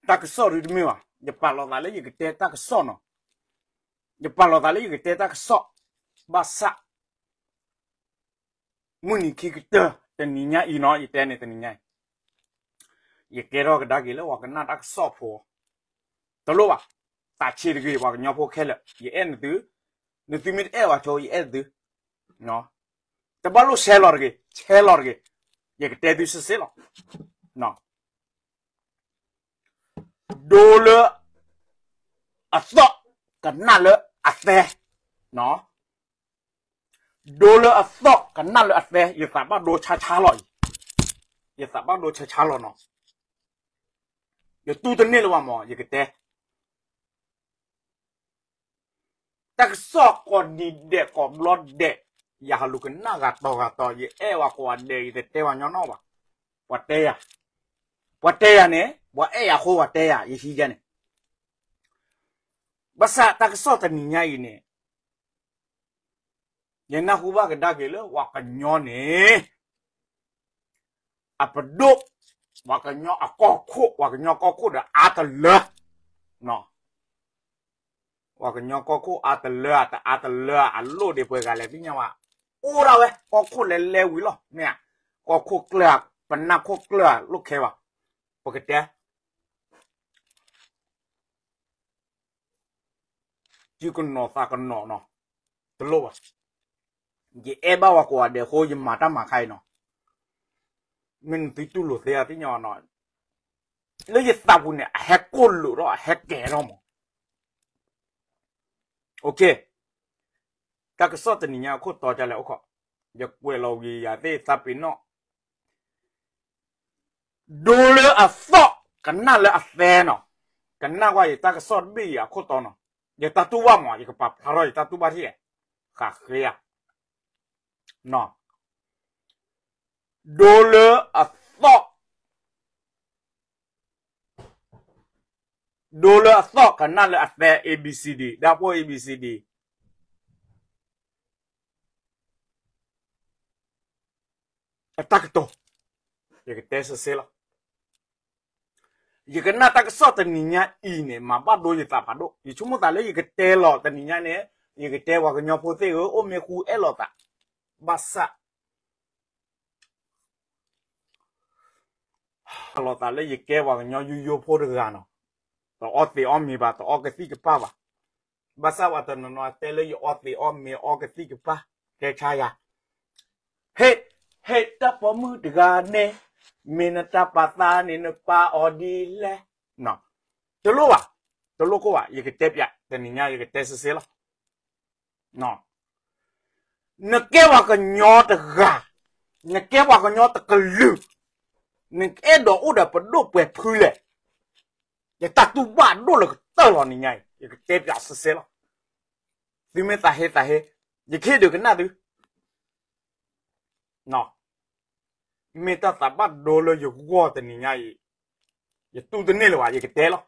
တၢ်ကစီၣ်ဒုတမ့ၢ်ဘၣ်, ယပာ်လီၤသးလၢယကတဲတၢ်ကစီၣ်နီၤ, ယပာ်လီၤသးလၢယကတဲတၢ်ကစီၣ်, ဘၣ်ဆၣ် မုၢ်နံၤခံကတၢၢ် တနံၤညါအံၤနီၤ, ယတဲန့ၣ်တနံၤညါအံၤ, ယကဲထီၣ်ကဒါက့ၤလၢပှၤကနၣ်တၢ်ကစီၣ်ဖိ, တလိၣ်ဘၣ်, သးဆံးတဂ့ၤ ပှၤကညီဖိခဲလၢာ်, ယအဲၣ်နသု, နသုမ့ၢ်တအဲၣ်ဝဲဆိ ယအဲၣ်သု, တဘၣ်လိၣ်ဆဲးလီၤတဂ့ၤ, ဆဲးလီၤတဂ့ၤ, ယကတဲသုစ့ၢ်စ့ၢ်လီၤ. ဒိလၢအသီၣ် ကနၣ်လၢအသဲ, ဒိလၢအသီၣ် ကနၣ်လၢအသဲ, ယသးဘၣ်ဒိဆါဆါလီၤအံၤ, ယသးဘၣ်ဒိဆါဆါလီၤနီၤ, ယတူၢ်တန့ၢ်လၢၤဘၣ်မး ယကတဲ တၢ်ကစီၣ်ကိးနံၤဒဲးကိးဘျီဒဲး, ယဟးလူၤကနၣ်ဂၤတီၤဂၤတီၤ, ယအဲၣ်ဝဲကိးဂၤဒဲး, ယတတဲပှၤကညီနီတဘျီဘၣ်, ပှၤတဲယၤ, ပှၤတဲယၤန့ၣ် ပှၤအဲၣ်ယၤအဃိပှၤတဲယၤ, ယဟံးယဲန့ၣ်, ဘၣ်ဆၣ်တၢ်ကစီၣ်တနံၤညါအံၤန့ၣ် ယနၢ်ဟူဘၣ်ကဒါက့ၤလၢပှၤကညီန့ၣ် အပဒိၣ်, ပှၤကညီအကီၢ်ခိၣ်, ပှၤကညီကီၢ်ခိၣ်ဒီးအါတလၢ, ပှၤကညီကီၢ်ခိၣ်အါတလၢ, တအါတလၢအလိၣ်ဒံးပှဲၤဂၤလဲၣ်သ့ၣ်ညါဘၣ်, အိၣ်ဒၣ်ဝဲ ကီၢ်ခိၣ်လဲၤလဲၤဝံၤလီၤ, မ့ၢ်ဧါ, ကီၢ်ခိၣ်ကျၢၢ်, ပနၢ်ခိၣ်ကျၢၢ်လိၣ်ခဲဘၣ်, ပကတဲ စုကနိးသးကနိးနီၤ, တလိၣ်ဘၣ်, ယအဲၣ်ဘၣ်ပှၤကိးဂၤဒဲးအဃိ ယမၤတၢ်မၤခါအံၤနီၤ, မ့ၢ်နသုတူၢ်လိာ်သ့ဧါသ့ၣ်ညါနီၤ, လၢယသးပူၤန့ၣ် အဟဲကိၢ်လိာ်ထီၣ် အဟဲကဲၤထီၣ်မး, တၢ်ကစီၣ်တနံၤညါအခိၣ်တီဒ်လဲၣ်အိၣ်ခိး, ယကွဲးလီၤဝံၤယၤသ့ၣ်သးပ့ၤနီၣ် ဒိလၢအသီၣ် ကနၣ်လၢအသဲနီၤ, ကနၣ်ကွၢ်ယတၢ်ကစီၣ်တဘ့ၣ်အံၤအခိၣ်တီနီၤ, ယတၢ်တူၢ်ဘၣ်မး ယကပာ်ဖျါထီၣ်ယတၢ်တူၢ်ဘၣ်ထံၣ်, ဃးဃ့ဧါ, ဒိလၢအသီၣ် ဒိလၢအသီၣ် ကနၣ်လၢအသဲ A B C D ဒၣ်ဖိ A B C D အတၢ်ကတိၤ, ယကတဲစ့ၢ်စ့ၢ်လီၤ. ယကနၣ်တၢ်ကစီၣ်တနံၤညါအံၤန့ၣ် မၤဘၣ်ဒိယသးဖးဒိၣ်, ယဆိကမိၣ်သးလၢယကတဲလီၤတနံၤညါန့ၣ်, ယကတဲပှၤကညီဖိသ့ၣ်ဧၢ အိၣ်မ့ၢ်ဃူအဲၣ်လီၤသး, ဘၣ်ဆၣ် လီၤသးလၢယကဲပှၤကညီယိယိဖိတဂၤနီၤ, တအီသံးအီမ့ၤဘၣ်, တအီကသံၣ်ကပၢ်ဘၣ်. ဘၣ်ဆၣ်ပှၤတနီၤနီၤတဲလၢယအီသံးအီမ့ၤ အီကသံၣ်ကပၢ်, တဲဆါယၤ, ဟ့ၣ်, ဟ့ၣ်တၢ်ပိာ်မုၣ်တဂၤန့ၣ်, မ့ၢ်နတၢ်ပာ်သးန့ၣ် နပာ်အီၤဒ်လဲၣ်. တလိၣ်ဘၣ်, တလိၣ်ကိၢ်ဘၣ်, ယကတဲပျး, တနံၤညါယကတဲစ့ၢ်စ့ၢ်လီၤ. နကဲပှၤကညီတဂၤ, နကဲပှၤကညီတကလုာ်, နအဲၣ်ဒိးအိၣ်ဒီးပဒိၣ်ပှဲၤဖုလဲၣ်. ယတၢ်တူၢ်ဘၣ်ဒိၣ်လၢကတၢၢ်လီၤနံၤညါအံၤ, ယကတဲပျးစ့ၢ်စ့ၢ်လီၤ. သုမ့ၢ်သးဟ့သးဟ့, ယကဟ့ၣ်ဒုးကနၣ်သု မ့ၢ်တၢ်သးဘၣ်ဒိလၢယဂီၢ်တနံၤညါအံၤ, ယတူၢ်တန့ၢ်လၢၤဘၣ်, ယကတဲလီၤ.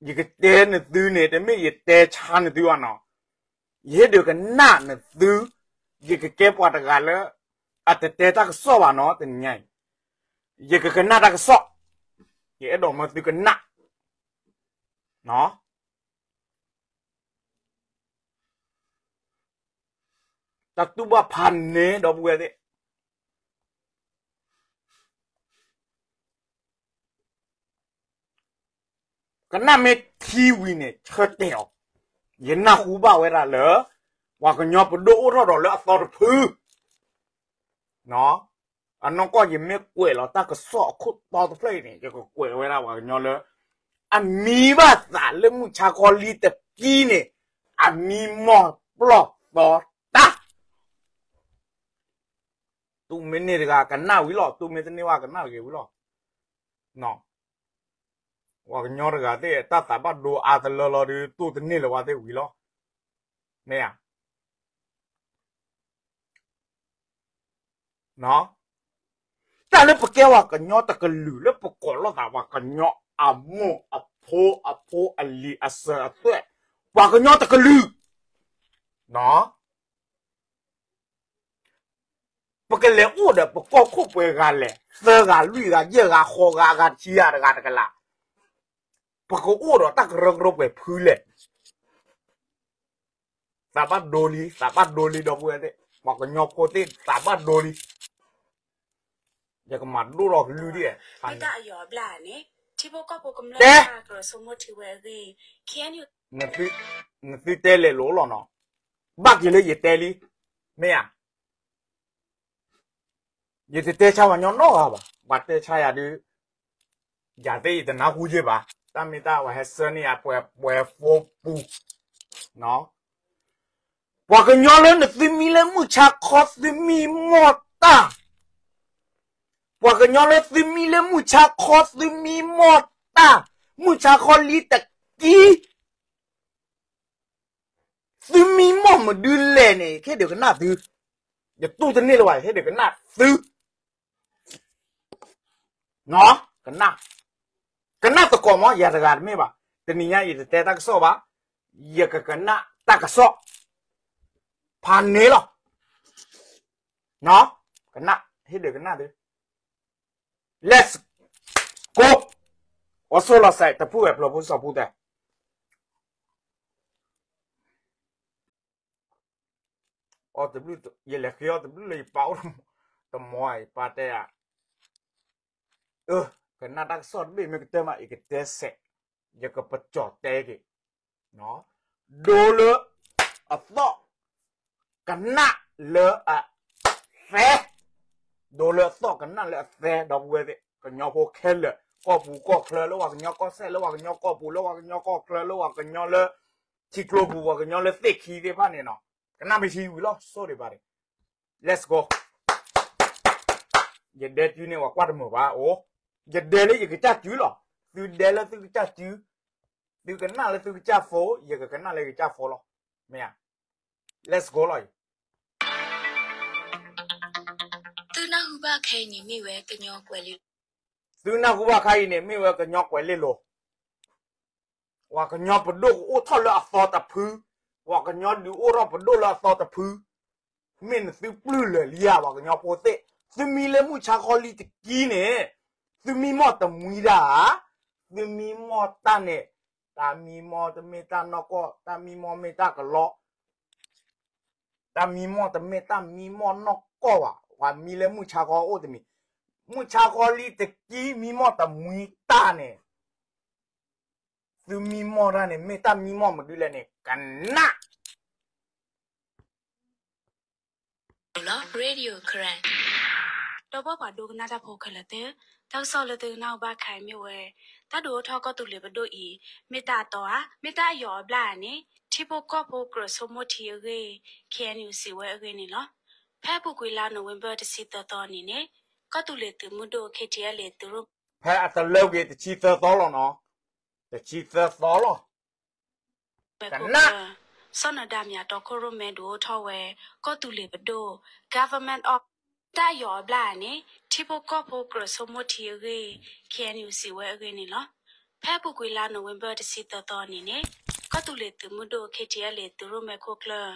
ယကတဲနသုန့ၣ် တမ့ၢ်ယတဲဆါနသုဘၣ်နီၤ, ယဟ့ၣ်ဒုးကနၣ်နသု, ယကကဲပှၤတဂၤလၢ အတတဲတၢ်ကစီၣ်ဘၣ်နီၤ, တနံၤညါအံၤ, ယကကနၣ်တၢ်ကစီၣ်, ယအဲၣ်ဒိးမၢသုကနၣ် တၢ်တူၢ်ဘၣ်ဖးန့ၣ် ဒီပုၢ်ဝဲၢ်သ့ၣ်, ကနၣ်မ့ၢ်ထံဝံၤန့ၣ် ဆၢတဲာ်အီၤ, ယနၢ်ဟူဘၣ်ဝဲဒၣ်လၢ ပှၤကညီပဒိၣ်အိၣ်ထီၣ်ဒီးလၢအသီတဖု အနီၢ်ကီၢ်ယမ့ၢ်ကွဲးလီၤတၢ်ကစီၣ်အခိၣ်တီတဖျၢၣ်အံၤန့ၣ် ယကကွဲးဝဲဒၣ်ပှၤကညီလၢ အမံဘၣ်သးလၢမုၢ်ဆါခီလံတကံန့ၣ် အမံမီၢ်ပျီၢ်သီတၢ်, တူၢ်မ့ၢ်န့ၢ်တဂၤကနၣ်ဝံၤလီၤ, တူၢ်မ့ၢ်တန့ၢ်ဝဲကနၣ်တဂ့ၤဝံၤလီၤ. ပှၤကညီတဂၤသ့ၣ် တၢ်သးဘၣ်ဒိအါတလၢလီၤဒီး တူၢ်တန့ၢ်လၢၤဝဲသ့ၣ်ဝံၤလီၤ. မ့ၢ်ဧါ. တၢ်လၢပကဲပှၤကညီတကလုာ်လၢပကိးလိာ်သး ပှၤကညီအမိၢ်အဖိအဖိအလံၤအစၢၤအသွဲၣ်, ပှၤကညီတကလုာ်, ပ ပကလဲၤအိၣ်ဒီးပကီၢ်ခိၣ်ပှဲၤဂၤလဲၣ်, သၢဂၤလွံၢ်ဂၤယဲၢ်ဂၤဃိးဂၤအဂၤတဆံဂၤတဂၤတကလး, ပကအိၣ်ဒီးတၢ်ကရၢကရိပှဲၤဖုလဲၣ်. သးဘၣ်ဒိလံ, သးဘၣ်ဒိလံ ဒီပုၢ်ဝဲၢ်သ့ၣ်, ပှၤကညီဖိသ့ၣ် သးဘၣ်ဒိလံ. ယကမၤဒိၣ်ထီၣ်ကလုၢ်ဒ်, တဲ, နသုတဲလဲၤလိာ်လီၤနီၤ, ဘၣ်က့ၤလၢယတဲလံ, မ့ၢ်ဧါ. ယတတဲဆါပှၤကညီနီတဂၤဘၣ်, ပှၤတဲဆါယၤဒုး, ယၤသ့ၣ်ယတနၢ်ဟူယဲၢ်ဘၣ်, တၢ်မ့ၢ်တၢ်ပှၤဟဲဆှၢန့ၢ်ယၤပှဲၤပှဲၤဖိပူၤ, ပှၤကညီလၢနသုမံလၢမုၢ်ဆါခီသုမံမီၢ်တၢ်, ပှၤကညီလၢသုမံလၢမုၢ်ဆါခီသုမံမီၢ်တၢ်, မုၢ်ဆါခီလံတကံ သုမံမီၢ်မဒုလဲၣ်န့ၣ် ယကဟ့ၣ်ဒုးကနၣ်သု, ယတူၢ်တန့ၢ်လၢၤဘၣ် ယဟ့ၣ်ဒုးကနၣ်သု, ကနၣ်, ကနၣ်သကိးမး ယၤတဂၤတမ့ၢ်ဘၣ်, တနံၤညါယတတဲတၢ်ကစီၣ်ဘၣ်, ယကကနၣ်တၢ်ကစီၣ်, ဖးန့ၣ်လီၤ, ကနၣ်, ဟ့ၣ်ဒုးကနၣ်သု, Let's go, အိၣ်ဆိးလီၤစဲး တဖုဝဲၢ်ဖျိဖုစီၤဖူတဲ အီတဘျုး, ယလဲၤဃ့အီတဘျုးလၢယပၢ်အိၣ်, တမီၤယပၢ်တဲဧါ, အၢ, ကနၣ်တၢ်ကစီၣ်တဘ့ၣ်မ့ၢ်ကတၢၢ်မး ယကတဲစဲး, ယကပကၠီၤတဲက့ၤ, ဒိလၢအသီၣ်, ကနၣ်လၢအသဲ, ဒိလၢအသီၣ်ကနၣ်လၢအသဲ ဒီပုၢ်ဝဲၢ်သ့ၣ် ကညီဖိခဲလၢာ် ကီၢ်ပူၤကီၢ်ချၢ လၢပှၤကညီကီၢ်စဲၣ် လၢပှၤကညီကီၢ်ပူၤ လၢပှၤကညီကီၢ်ချၢ လၢပှၤကညီလၢ ထံကျိပူၤ ပှၤကညီလၢသ့ၣ်ခံသ့ၣ်တဖၣ်န့ၣ်နီၤ, ကနၣ်မ့ၢ်ထံဝံၤလီၤ ဆိၣ်ဒံးဘၣ်ဒံး, Let's go. ယဒဲတုၤန့ၣ် ပှၤကွၢ်တမုာ်ဘၣ်အိၣ်, ယဒဲလၢယကစၢ်တုၤလီၤ, သုဒဲလၢသုကစၢ်တုၤ, သုကနၣ်လၢသုကစၢ်ဖိ, ယကကနၣ်လၢယကစၢ်ဖိလီၤ, မ့ၢ်ဧါ, Let's go လီၤ. သုနၢ်ဟူဘၣ်ခဲအံၤန့ၣ်မ့ၢ်ဝဲကညီကွဲၤလ့လိၤ, သုနၢ်ဟူဘၣ်ခဲအံၤန့ၣ်မ့ၢ်ဝဲကညီကွဲၤလ့လိၤ, ပှၤကညီပဒိၣ်ကအိၣ်ထီၣ်လၢအသီတဖု, ပှၤကညီဒုးအိၣ်ထီၣ်ပဒိၣ်လၢအသီတဖု, မ့ၢ်နသုပျုၢ်လၢာ်လံဧါ ပှၤကညီဖိသ့ၣ်, သုမံလၢမုၢ်ဆါခီလံတကံန့ၣ်, သုမံမီၢ်တမှံတၢ်ဧါ, သုမံမီၢ်တၢ်န့ၣ်, တၢ်မံမီၢ်တမ့ၢ်တၢ်နီၢ်ကီၢ်, တၢ်မံမီၢ်မ့ၢ်တၢ်ကလီ, တၢ်မံမီၢ်တမ့ၢ်တၢ်မံမီၢ်နီၢ်ကီၢ်ဘၣ်, ပှၤမံလၢမုၢ်ဆါခီအိၣ်တမံၤ, မုၢ်ဆါခီလံတကံမံမီၢ်တမှံတၢ်န့ၣ်, သုမံမီၢ်တၢ်န့ၣ် မ့ၢ်တၢ်မံမီၢ်မဒုလဲၣ်န့ၣ် ကနၣ် Radio Karen, ဒီပုၢ်ဝဲၢ်ပှၤဒိကနၣ်တၢ်ဖိခဲလၢာ်သ့ၣ်, တၢ်ကစီၣ်လၢသုကနၢ်ဟူဘၣ်ခဲအံၤမ့ၢ်ဝဲ, တၢ်ဒုးအိၣ်ထီၣ်ကီၢ်သူးလ့ၤပဒိၣ်အံၤ, မ့ၢ်တၢ်အတီဧါ, မ့ၢ်တၢ်အယီၤအဘျၣ်ဧါန့ၣ်, ထံဖိကီၢ်ဖိကြၢးဆိကမိၣ်ထံအဂ့ၢ်, KNU စံးဝဲအဂ့ၢ်န့ၣ်လီၤ. ဖဲအပူၤကွံာ်လါနိၣ်ဝ့ဘၢၣ်တဆံသၢသီန့ၣ်န့ၣ်, ကီၢ်သူးလ့ၤသုးမုၢ်ဒိၣ် KTLA သုးရိၣ်မဲ ဖဲအတလၢကွံာ်တဆံသၢသီလီၤနီၤ, တဆံသၢသီလီၤ. မဲခိၣ်ကျၢၢ်, စီၤနၢၤဒါမၠးတီခိၣ်ရိၣ်မဲဒုးအိၣ်ထီၣ်ဝဲ ကီၢ်သူးလ့ၤပဒိၣ် Government of တၢ်အယီၤအဘျၣ်ဧါန့ၣ် ထံဖိကီၢ်ဖိကြၢးဆိကမိၣ်ထံအဂ့ၢ် KNU စံးဝဲအဂ့ၢ်န့ၣ်လီၤ. ဖဲအပူၤကွံာ်လါနိၣ်ဝ့ဘၢၣ်တဆံသၢသီန့ၣ်န့ၣ် ကီၢ်သူးလ့ၤသုးမုၢ်ဒိၣ် KTLA သုးရိၣ်မဲခိၣ်ကျၢၢ်,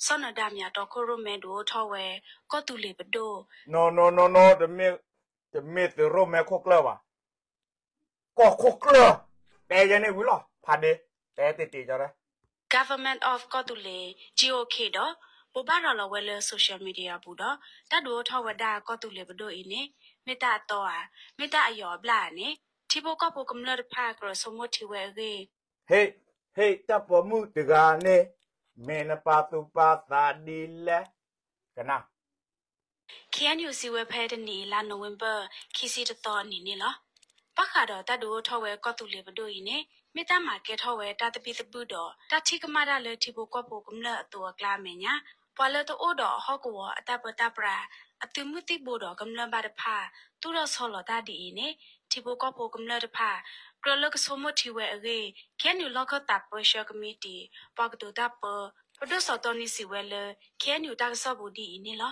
စီၤနၢၤဒါမၠးတီခိၣ်ရိၣ်မဲဒုးအိၣ်ထီၣ်ဝဲ ကီၢ်သူးလ့ၤပဒိၣ် နီၤနီၤနီၤနီၤ, တမ့ၢ်သုးရိၣ်မဲခိၣ်ကျၢၢ်ဘၣ်, ကီၢ်ခိၣ်ကျၢၢ်, တဲယဲန့ၣ်ဝံၤလီၤ, ဖးဒ့, တဲတ့ၢ်တ့ၢ်ကဒီး Government of ကီၢ်သူးလ့ၤ GOK ဒီး ဘိးဘၣ်ရၤလီၤဝဲလၢ social media ပူၤဒီး တၢ်ဒုးအိၣ်ထီၣ်ဝဲဒၣ်ကီၢ်သူးလ့ၤပဒိၣ်အံၤန့ၣ် မ့ၢ်တၢ်အတီဧါ, မ့ၢ်တၢ်အယီၤအဘျၣ်ဧါန့ၣ် ထံဖိကီၢ်ဖိကမျၢၢ်တဖၣ်ကြၢးဆိကမိၣ်ထံဝဲအဂ့ၢ် ဟ့ၣ်, ဟ့ၣ်တၢ်ပိာ်မုၣ်တဂၤန့ၣ်, မ့ၢ်နပာ်သူၣ်ပာ်သးဒ်လဲၣ်, ကနၣ် KNU စံးဝဲဖဲတနံၤအံၤလါနိၣ်ဝ့ဘၢၣ် ခံဆံတသီအနံၤန့ၣ်လီၤ. ဘၣ်ဃးဒီးတၢ်ဒုးအိၣ်ထီၣ်ဝဲကီၢ်သူးလ့ၤပဒိၣ်အံၤန့ၣ် မ့ၢ်တၢ်မၤကဲထီၣ်ဝဲတၢ်သဘံၣ်သဘုၣ်ဒီး တၢ်ထံၣ်ကမၣ်တၢ်လၢထံဖိကီၢ်ဖိကမျၢၢ်အသိးအကျါအမဲာ်ညါ, ပှၤလၢတအိၣ်ဒီးအဟီၣ်ကဝီၤအတၢ်ပၢတၢ်ပြး အသုးမုၢ်သံၣ်ဘိဒီးကမျၢၢ်ဘၣ်တဖၣ် သူၣ်ထီၣ်ဆီလီၤတၢ်ဒ်အံၤန့ၣ် ထံဖိကီၢ်ဖိကမျၢၢ်တဖၣ် ကြၢးလၢကဆိကမိၣ်ထံဝဲအဂ့ၢ် KNU လီၢ်ခၢၣ်သးပၢဆှၢကမံးတံာ် ပှၤကတိၤတၢ်ပၢ ပဒိၣ်စီၤတီနံစံးဝဲလၢ KNU တၢ်ကစီၣ်ပူၤဒ်အံၤန့ၣ်လီၤ.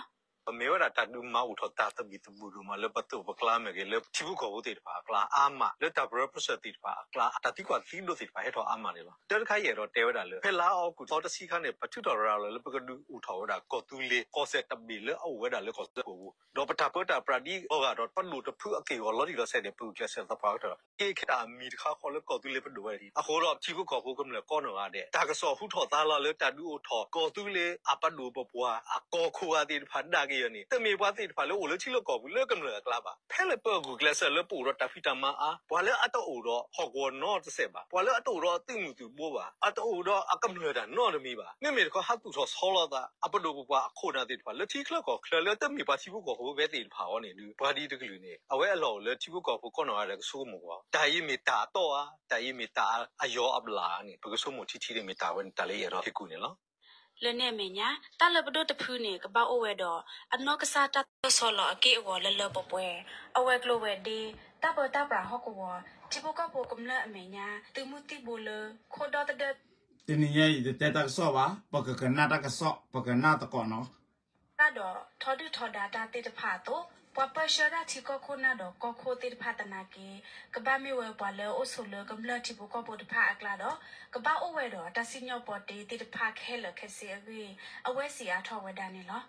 မ့ၢ်ဝဲဒၣ်တၢ်ဒုးမၤအိၣ်ထီၣ်တၢ်သဘံၣ်သဘုၣ်ဒိၣ်မးလၢပသိးပကျါမ့ၢ်ဂ့ၤ, လၢထံဖိကီၢ်ဖိသ့ၣ်တဖၣ်အကျါအါမး, လၢတၢ်ပၢၢ်ဆၢသ့ၣ်တဖၣ်အကျါ, တၢ်သံကွၢ်သံဒိးသ့ၣ်တဖၣ်ဟဲထီၣ်အါမးန့ၣ်လီၤ. တၢ်တခါအံၤအဲၣ်ဒိးတဲဝဲဒၣ်လၢ ဖဲလါအီကူးသီတဆံခါန့ၣ် ပထုးထီၣ်ရၤလီၤလၢပကဒုးအိၣ်ထီၣ်ဝဲဒၣ်ကီၢ်သူလ့ၤကီၢ်စဲၣ်တဘ့ၣ်လၢအအိၣ်ဝဲဒၣ်လၢကီၢ်စဲၣ်ပူၤ, ဒီးပတၢ်ပၢတၢ်ပြးဒ်အဂီၢ်ဒီး ပဒိၣ်တဖုအက့ၢ်အဂီၤလီၤတံၢ်လီၤဆဲးန့ၣ် ပဂုာ်ကျဲးစၢးသပှၢ်ကတၢၢ်လီၤ. က့ၤခဲအံၤတၢ်အမံၤတခါဃီလၢကီၢ်သူလ့ၤပဒိၣ်ဝဲဒၣ်အံၤ အဃိဒီးထံဖိကီၢ်ဖိကမျၢၢ်ကိးနီၢ်ဂၤဒဲး တၢ်ကစီၣ်ဟူထီၣ်သါလီၤလၢတၢ်ဒုးအိၣ်ထီၣ်ကီၢ်သူလ့ၤအပဒိၣ်ပပှၢ်အကီၢ်ခိၣ်ဂၤသ့ၣ်တဖၣ်ဒၣ်က့ၤအံၤန့ၣ် တမ့ၢ်ပှၤသ့ၣ်တဖၣ်လၢအိၣ်လၢထံလၢကီၢ်ပူၤလၢကမျၢၢ်အကျါဘၣ်. ဖဲလၢပဂုာ်ကျဲးစၢးလၢပအိၣ်ဒီးတၢ်ဖံးတၢ်မၤအါ, ပှၤလၢအတအိၣ်ဒီးဟီၣ်ကဝီၤနီတစဲးဘၣ်, ပှၤလၢအတအိၣ်ဒီးအသုးမုၢ်သုးဘိဘၣ်, အတအိၣ်ဒီးအကမျၢၢ်တၢ်နီတမံၤဘၣ်, မ့မ့ၢ်တခီဟးသူၣ်ထီၣ်ဆီလီၤသး အပဒိၣ်ပပှၢ်အခိၣ်နၢ်သ့ၣ်တဖၣ် လၢထံချၢကီၢ်ချၢလၢတမ့ၢ်ပှၤထံဖိကီၢ်ဖိဝဲသ့ၣ်တဖၣ်အဂီၢ်န့ၣ်ဒုး ပှၤဒ်တကလုာ်န့ၣ် အဝဲအလီၢ်အိၣ်လၢထံဖိကီၢ်ဖိကိးနီၢ်ဂၤဒဲးကဆိကမိၣ်ကွၢ်, တၢ်အံၤမ့ၢ်တၢ်အတီဧါ, တၢ်အံၤမ့ၢ်တၢ်အယီၤအဘျၣ်ဧါန့ၣ် ပကဆိကမိၣ်ထံထံန့ၣ်မ့ၢ်တၢ်ဝဲန့ၣ် တၢ်လၢယအဲၣ်ဒိးဟ့ၣ်ကူၣ်န့ၣ်လီၤ. လၢန့ၣ်အမဲာ်ညါ တၢ်လၢပဒိၣ်တဖုန့ၣ် ကဘၣ်အိၣ်ဝဲဒီး အနီၢ်ကစၢ်တၢ်သိၣ်တၢ်သီလီၤအက့ၢ်အဂီၤလၢလၢပှဲၤပှဲၤ, အဝဲၤကျိၤဝဲၤဒ့, တၢ်ပၢတၢ်ပြးဟီၣ်ကဝီၤ, ထံဖိကီၢ်ဖိကမျၢၢ်အမဲာ်ညါ, သုးမုၢ်သံၣ်ဘိလၢ ခိၣ်ဒီသဒၢ တနံၤညါအံၤ တတဲတၢ်ကစီၣ်ဘၣ်, ပကကနၣ်တၢ်ကစီၣ်, ပကနၣ်သကိးနီၤ. တၢ်ဒီးထီဒုၣ်ထီဒါတၢ်သ့ၣ်တဖၣ်အသိး, ပှၤပၢဆှၢတၢ်ထံကီၢ်ခိၣ်နၢ်ဒီးကီၢ်ခိၣ်သ့ၣ်တဖၣ်သနာ်က့ ကဘၣ်မ့ၢ်ဝဲပှၤလၢအအိၣ်ဆိးလၢကမျၢၢ်ထံဖိကီၢ်ဖိတဖၣ်အကျါဒီး ကဘၣ်အိၣ်ဝဲဒီးတၢ်စံၣ်ညီၣ်ပီတ့သ့ၣ်တဖၣ်ခဲလၢာ်ခဲဆ့အဂ့ၢ် အဝဲစံးအါထီၣ်ဝဲဒၣ်န့ၣ်လီၤ.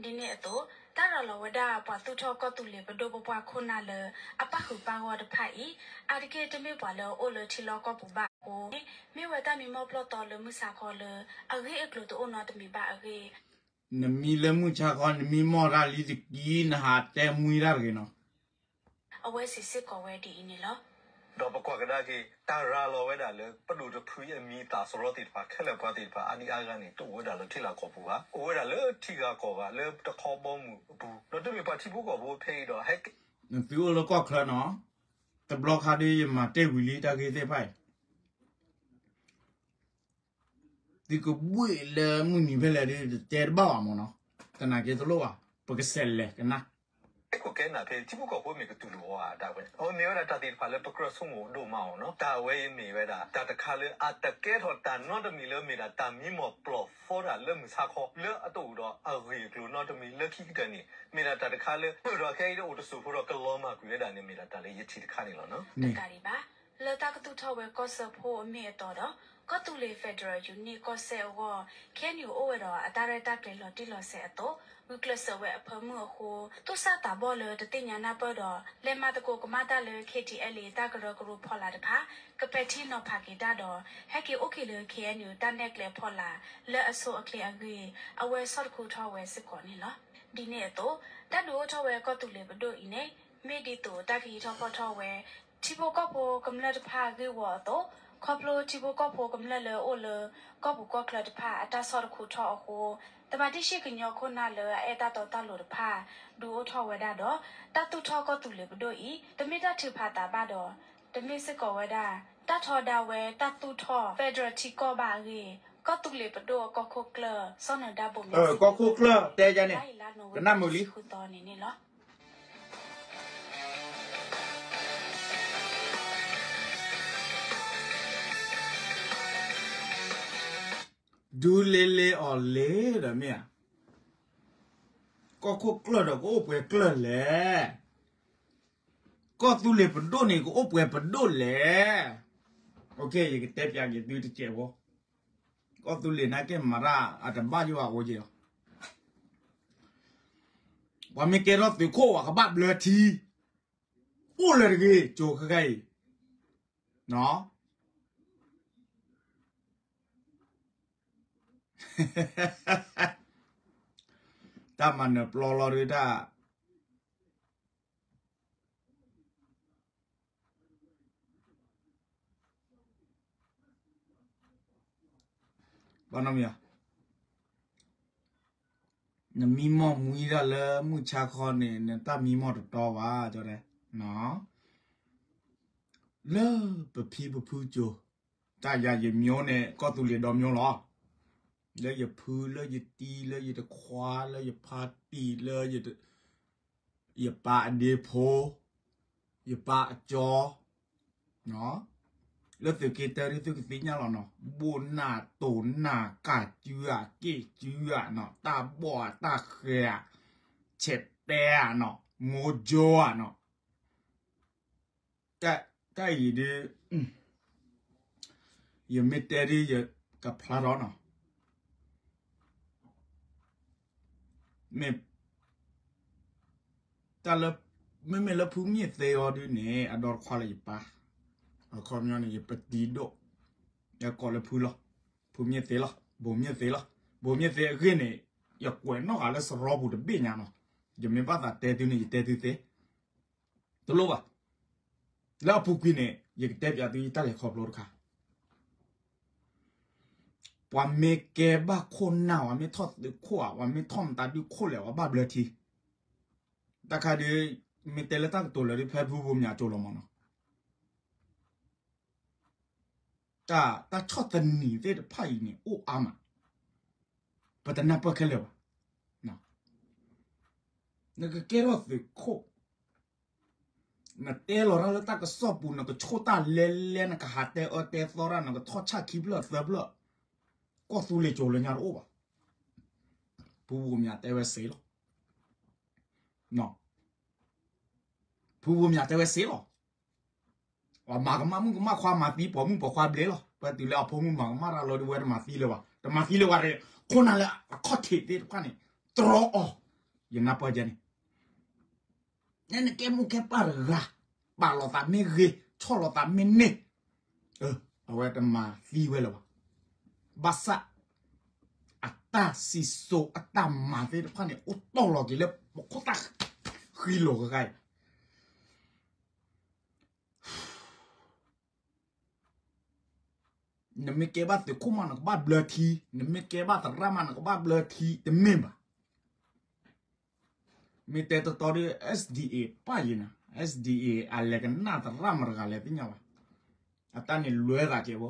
ဒ်န့ၣ်အသိး တၢ်ရၤလီၤဝဲဒၣ်ပှၤသူၣ်ထီၣ်ကီၢ်သူလ့ၤပဒိၣ်ပပှၢ်ခိၣ်နၢ်လၢအပၣ်ဃုာ်ပၣ်ဂီၢ်တဖၣ်အံၤ အါတက့ၢ်တမ့ၢ်ပှၤလၢအအိၣ်လၢထံလီၢ်ကီၢ်ပူၤဘၣ်အဃိ မ့ၢ်ဝဲတၢ်မံမီၢ်ပျီၢ်သီလၢမုၢ်ဆါခီလၢ အဂ့ၢ်အကျိၤတအိၣ်နီတမံၤဘၣ်အဂ့ၢ် နမံလၢမုၢ်ဆါခီ နမံမီၢ်တၢ်လံတကံ နဟးတဲမှံတၢ်တဂ့ၤနီၤ. အဝဲစံးစ့ၢ်ကီးဝဲဒ်အံၤန့ၣ်လီၤ. ဒီးပကွၢ်ကဒါက့ၤ တၢ်ရၤလီၤဝဲဒၣ်လၢ ပဒိၣ်တဖုအံၤအမံၤအသးစရီသ့ၣ်တဖၣ် ခဲလၢာ်ပှၤသ့ၣ်တဖၣ်အါဒံအါဂၤန့ၣ် တအိၣ်ဝဲဒၣ်လၢထံလၢကီၢ်ပူၤဘၣ်, အိၣ်ဝဲဒၣ်လၢထံဂၤကီၢ်ဂၤ လၢတခီဘီမုၢ်အပူၤ, ဒီးတမ့ၢ်ပှၤထံဖိကီၢ်ဖိဖဲအံၤဒီးဟဲက့ၤ နသုအိၣ်လၢကီၢ်ချၢနီၤ, တဘျီခါဒ်ယမၤတ့ၢ်ဝံၤလံတၢ်ဂ့ၢ်သ့ၣ်တဖၣ်အံၤ သုကဘှ့ၣ်လၢမုၢ်နံၤဖဲလဲၣ်ဒီး တတဲတဘၣ်ဘၣ်မ့ၢ်နီၤ, သနာ်က့တလိၣ်ဘၣ်, ပကဆဲးလဲၤကနၣ် ကဲခိၣ်ကဲနၢ်ဖဲထံဖိကီၢ်ဖိမ့ၢ်ကတူၢ်လိာ်အီၤဒၣ်ဝဲ, အဝဲမ့ၢ်ဝဲဒၣ်တၢ်သ့ၣ်တဖၣ်လၢပကြၢးဆိကမိၣ်ဒိၣ်မးအီၤနီၤ, တၢ်အဝဲအံၤမ့ၢ်ဝဲဒၣ် တၢ်တခါလၢအတကဲထီၣ်တၢ်နီတမံၤလၢမ့ၢ်ဒၣ်တၢ်မံမီၢ်ပျီၢ်သီတၢ်လၢမုၢ်ဆါခီ လၢအတအိၣ်ဒီးအဂ့ၢ်အကျိၤနီတမံၤ လၢခံကတၢၢ်န့ၣ် မ့ၢ်ဒၣ်တၢ်တခါလၢ ပၢၢ်ထီၣ်ခဲအံၤတအိၣ်တစိၢ်ဖိဒီးကလီၤမၢ်ကွံာ်ဝဲဒၣ်န့ၣ် မ့ၢ်ဒၣ်တၢ်လၢယထံၣ်တခါန့ၣ်လီၤ. တကးဒံးဘၣ် လၢတၢ်ကသူၣ်ထီၣ်ဝဲကီၢ်စၢဖှိၣ်အမ့ၢ်အတီဒီး ကီၢ်သူလ့ၤ Federal Unit ကီၢ်စဲၣ်အဂီၢ် ခ့ၣ်အဲၣ်ယူၣ် အိၣ်ဝဲဒီးအတၢ်ရဲၣ်တၢ်ကျဲၤလီၤတံၢ်လီၤဆဲးအသိး ဂုာ်ကျဲးစၢးဝဲအဖၢမုၢ်အဃိ သူၣ်စၢ်သးဘီၣ်လၢတသ့ၣ်ညါနၢ်ပၢၢ်ဒီး လဲၤမၤသကိးကမၣ်တၢ်လၢ KTLA တၢ်ကရၢကရိဖီလာ်တဖၣ် ကပဲာ်ထံနီၤဖးက့ၤတၢ်ဒီး ဟဲက့ၤအိၣ်က့ၤလၢ ခ့ၣ်အဲၣ်ယူၣ် တၢ်နဲၣ်ကျဲဖီလာ် လၢအဆိအချ့အဂ့ၢ် အဝဲဆီၣ်တခူထီၣ်ဝဲစ့ၢ်ကီးန့ၣ်လီၤ. ဒ်န့ၣ်အသိး တၢ်ဒုးအိၣ်ထီၣ်ဝဲကီၢ်သူလ့ၤပဒိၣ်အံၤန့ၣ် မ့ၢ်ဒ်သိးတၢ်ကဟံးထီၣ်ဖီၣ်ထီၣ်ဝဲ ထံဖိကီၢ်ဖိကမျၢၢ်တဖၣ်ဂ့ၢ်ဝီအသိး ခီဖျိထံဖိကီၢ်ဖိကမျၢၢ်လၢအိၣ်လၢ ကီၢ်ပူၤကီၢ်ချၢတဖၣ်အတၢ်ဆီၣ်တခူထီၣ်အဃိ သမ္မတ ရှ့ၣ်ကညီခိၣ်နၢ်လၢအအဲၣ်တၢ်တီတၢ်လိၤတဖၣ် ဒုးအိၣ်ထီၣ်ဝဲဒၣ်ဒီး တၢ်သူၣ်ထီၣ်ကီၢ်သူလ့ၤပဒိၣ်အံၤ တမ့ၢ်တၢ်ထုးဖးသးဘၣ်ဒီး တမ့ၢ်စ့ၢ်ကီးဝဲဒၣ် တၢ်ထီဒါဝဲတၢ်သူၣ်ထီၣ် Federal ထံကီၢ်ဘၣ်အဂ့ၢ် ကီၢ်သူလ့ၤပဒိၣ်အကီၢ်ခိၣ်ကျၢၢ် စီၤနၢၤဒါဘိၣ်မ့ၢ်စ့ၢ် ကီၢ်ခိၣ်ကျၢၢ်တဲယၤန့ၣ် ကနၣ်မုာ်လံ ဒူလ့လ့အီၤလ့ဒီးမ့ၢ်ဧါ, ကီၢ်ခိၣ်ကျၢၢ်ဒီးကအိၣ်ပှဲၤကျၢၢ်လဲၣ်, ကီၢ်သူလ့ၤပဒိၣ်န့ၣ် ကအိၣ်ပှဲၤပဒိၣ်လဲၣ်. ယကတဲပျးက့ၤသုတစဲးဖိ, ကီၢ်သူလ့ၤနာ်က့မၤတၢ်အတဘၣ်ယိၣ်အအိၣ်က့ၤလီၤ. ပှၤမ့ၢ်ကဲထီၣ်သုးခိၣ် ပှၤကဘၣ်ဘျၢထံ, အိၣ်လၢတဂ့ၤ ကၠိခဲခါအံၤ, တၢ်မၤနၢၤပျီလီၤဒုတၢ် ဘၣ်နီတမံၤ, နမံမီၢ်မှံဒၣ်လၢမုၢ်ဆါခီန့ၣ် နတၢ်မံမီၢ်တတီဘၣ်, လၢပဖံပဖုကၠိ, တၢ်ယၤယမျိုးန့ၣ် ကီၢ်သူလ့ၤဒီမျိုးလီၤ. လၢယဖု လၢယတံၤ လၢယတခွါ လၢယဖါတံၢ် လၢယ ယပၢ်အဒ့ဖိ, ယပၢ်အကၠီ, လၢသုးက့တၢဒ်သုကသ့ၣ်ညါလီၤနီၤ, ဘိၣ်နၢ်တိၢ်နၢ်ကၢ်စုဧါ က့ၣ်စုဧါနီၤ, တၢ်ဘီၣ်ဧါ တၢ်ဃဲၤဧါ, ဆဲးတဲဧါနီၤ, မိၢ်ကၠိဧါနီၤ, တၢ်အံၤဒုး ယမ့ၢ်တဲဒုး ယကဖျါထီၣ်နီၤ, မ့ၢ် တၢ်လၢ မ့မ့ၢ်လၢဖုမ့ၢ်သ့အီၤဒုးန့ၣ် အဒီတခွါလၢယပၢ်, အခီပညီန့ၣ် ယပတံၤဒိၣ်, ယကိးလၢဖုလီၤ, ဖုမ့ၢ်သ့လီၤ, ဘိမ့ၢ်သ့လီၤ, ဘိမ့ၢ်သ့အဂ့ၢ်န့ၣ် ယကွဲးနီၣ်ဃာ်လၢစရီပူၤတဘ့ၣ်ညါနီၤ, ယမ့ၢ်ဘၣ်သးတဲသုန့ၣ် ယတဲသုသ့, တလိၣ်ဘၣ်, လၢအပူၤကွံာ်န့ၣ် ယကတဲပၠးသုယတၢ်လဲၤခီဖျိတခါ ပှၤမ့ၢ်ကဲဘၣ်ခိၣ်နၢ် ပှၤမ့ၢ်ထီၣ်သုးခိၣ်ဧါ ပှၤမ့ၢ်ထီၣ်မတၤဒုခိၣ်လဲၣ် ပှၤဘၣ်ဘျၢထံ, တၢ်ခါဒုး မ့ၢ်တဲလၢတၢ်ကတိၤလၢာ်ဒုး ဖဲဖုဘိမၠးကၠိလီၤမးနီၤ, တၢ်ဆီၣ်သနံးသ့ၣ်တဖၣ်အံၤန့ၣ် အိၣ်အါမး, ပတနၢ်ပၢၢ်ခဲလၢာ်ဘၣ်, နကကဲထီၣ်သုးခိၣ် နတဲလီၤတၢ်လၢတၢ်ကစီၣ်ပူၤ နကဆိၣ်တၢ်လဲလဲ နကဟးတဲအၢတဲသီတၢ် နကထီၣ်ဆၣ်ခံဖျၢၣ်သၢဖျၢၣ်, ကီၢ်သူလ့ၤကၠိလၢညါတအိၣ်ဘၣ်, ဖုဘိမၠးတဲဝဲစ့လီၤ, ဖုဘိမၠးတဲဝဲစ့လီၤ, ပှၤမၤကမၣ်မုၣ်ကမၣ်ခွါ မၤသံပိာ်မုၣ်ပိာ်ခွါဘျ့လီၤ, ပှၤတုၤလၢအဖိမုၣ်မၤကမၣ်တၢ်လီၤဒုး ဝဲတမၤသံလၢၤဘၣ်, တမၤသံလၢၤဘၣ်ဒီး ခိၣ်နၢ်လၢအခီၣ်ထံးသ့ၣ်တဖၣ်န့ၣ် တြီအီၤ, ယနၢ်ပၢၢ်ကဲန့ၣ် နကဲမိၢ်ကဲပၢ်တဂၤ, ပာ်လီၤသးမ့ၢ်ဂ့ၤ ဆီၣ်လီၤသးမ့ၢ်န့ၢ်, အဝဲတမၤသံဝဲလၢၤဘၣ်, ဘၣ်ဆၣ် အတၢ်စံၣ်စိၤအတၢ်မၤသ့ၣ်တဖၣ်န့ၣ် အိၣ်တီၢ်လီၤက့ၤလၢပခိၣ်သၣ်ဃံလိာ်ကဂၤအံၤ နမ့ၢ်ကဲဘၣ်သုးခိၣ်မး နကဘၣ်ဘျၢထံ, နမ့ၢ်ကဲဘၣ်သရၣ်မး နကဘၣ်ဘျၢထံ တမ့ၢ်ဘၣ်. မ့ၢ်တဲတတီဒီး SDA ပၢ်ယံၤနၤ, SDA အလဲၤကနၣ်သရၣ်မတၤတဂၤလဲၣ်သ့ၣ်ညါဘၣ်. အတၢ်န့ၣ်လွဲသးကဲဖိ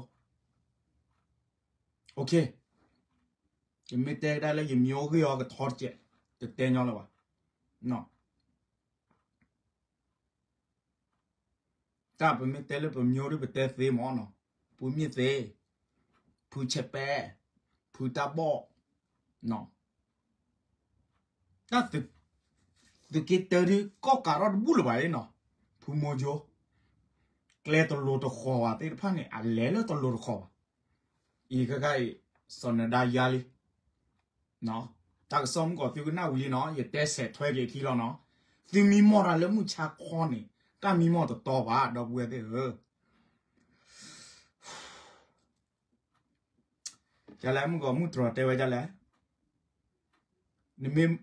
ယမ့ၢ်တဲကဒါလၢယမံၤအိၣ်ဂ့ၢ်အီၤကထီတကဲး, တတဲညီလၢၤဘၣ်. တၢ်ပမ့ၢ်တဲလၢပမံၤအိၣ်ဒီးပတဲသ့မ့ၢ်နီၤ, ဖုမ့ၢ်သ့, ဖုဆဲးပဲ, ဖုတၢ်ဘီၣ်, တၢ်သုးက့တၢဒုးကီၢ်ကးထီၣ်တဘူၣ်လၢၤဘၣ်နီၤ, ဖုမိၢ်ယိၤ, ကျဲတလိၤတဃီၤဘၣ်သ့ၣ်တဖၣ်န့ၣ် အလဲၤလၢတလိၤတဃီၤဘၣ်. အံၤခဲခါအံၤ စီၤနဒါယါလံ တၢ်ကစီၣ်မုၢ်ကီးသုကနၣ်ဝံၤလံနီၤ, ယတဲဆဲးထွဲက့ၤအခံလီၤနီၤ. သုမံမီၢ်တၢ်လၢမုၢ်ဆါခီန့ၣ် တၢ်မံမီၢ်တတီဘၣ် ဒီပုၢ်ဝဲၢ်သ့ၣ်ဧၢ. ကလဲၣ် မုၢ်ကီးမုၢ်တြီၤတဲဝဲဒ်လဲၣ်, နမ့ၢ်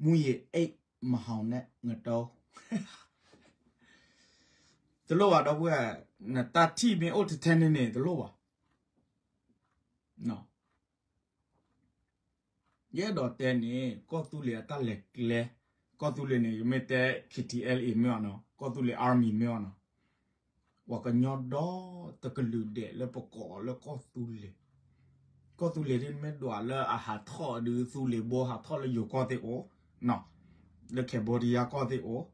မူးယစ်အိတ် မဟောင်နဲ့ ငတုံး တလိၣ်ဘၣ်ဒီပုၢ်ဝဲၢ်, နတၢ်ထံၣ်မ့ၢ်အိၣ်ထဲထဲန့ၣ်န့ၣ် တလိၣ်ဘၣ်. ယအဲၣ်ဒိးတဲန့ၣ် ကီၢ်သူလ့ၤအတၢ်လဲၤကျဲ, ကီၢ်သူလ့ၤန့ၣ် ယမ့ၢ်တဲ KTLA မ့ၢ်အီၤနီၤ, ကီၢ်သူလ့ၤ Army မ့ၢ်အီၤနီၤ, ပှၤကညီဒီတကလုာ်ဒဲးလၢပကိးအီၤလၢကီၢ်သူလ့ၤ, ကီၢ်သူလ့ၤဒ်မ့ၢ်ဒွးလၢအဟးထီၣ်ဒုး သူလ့ၤဘိဟးထီၣ်လၢယိၤကီၢ်သ့ၣ်အိၣ်, လၢ Cambodia ကီၢ်သ့ၣ်အိၣ်,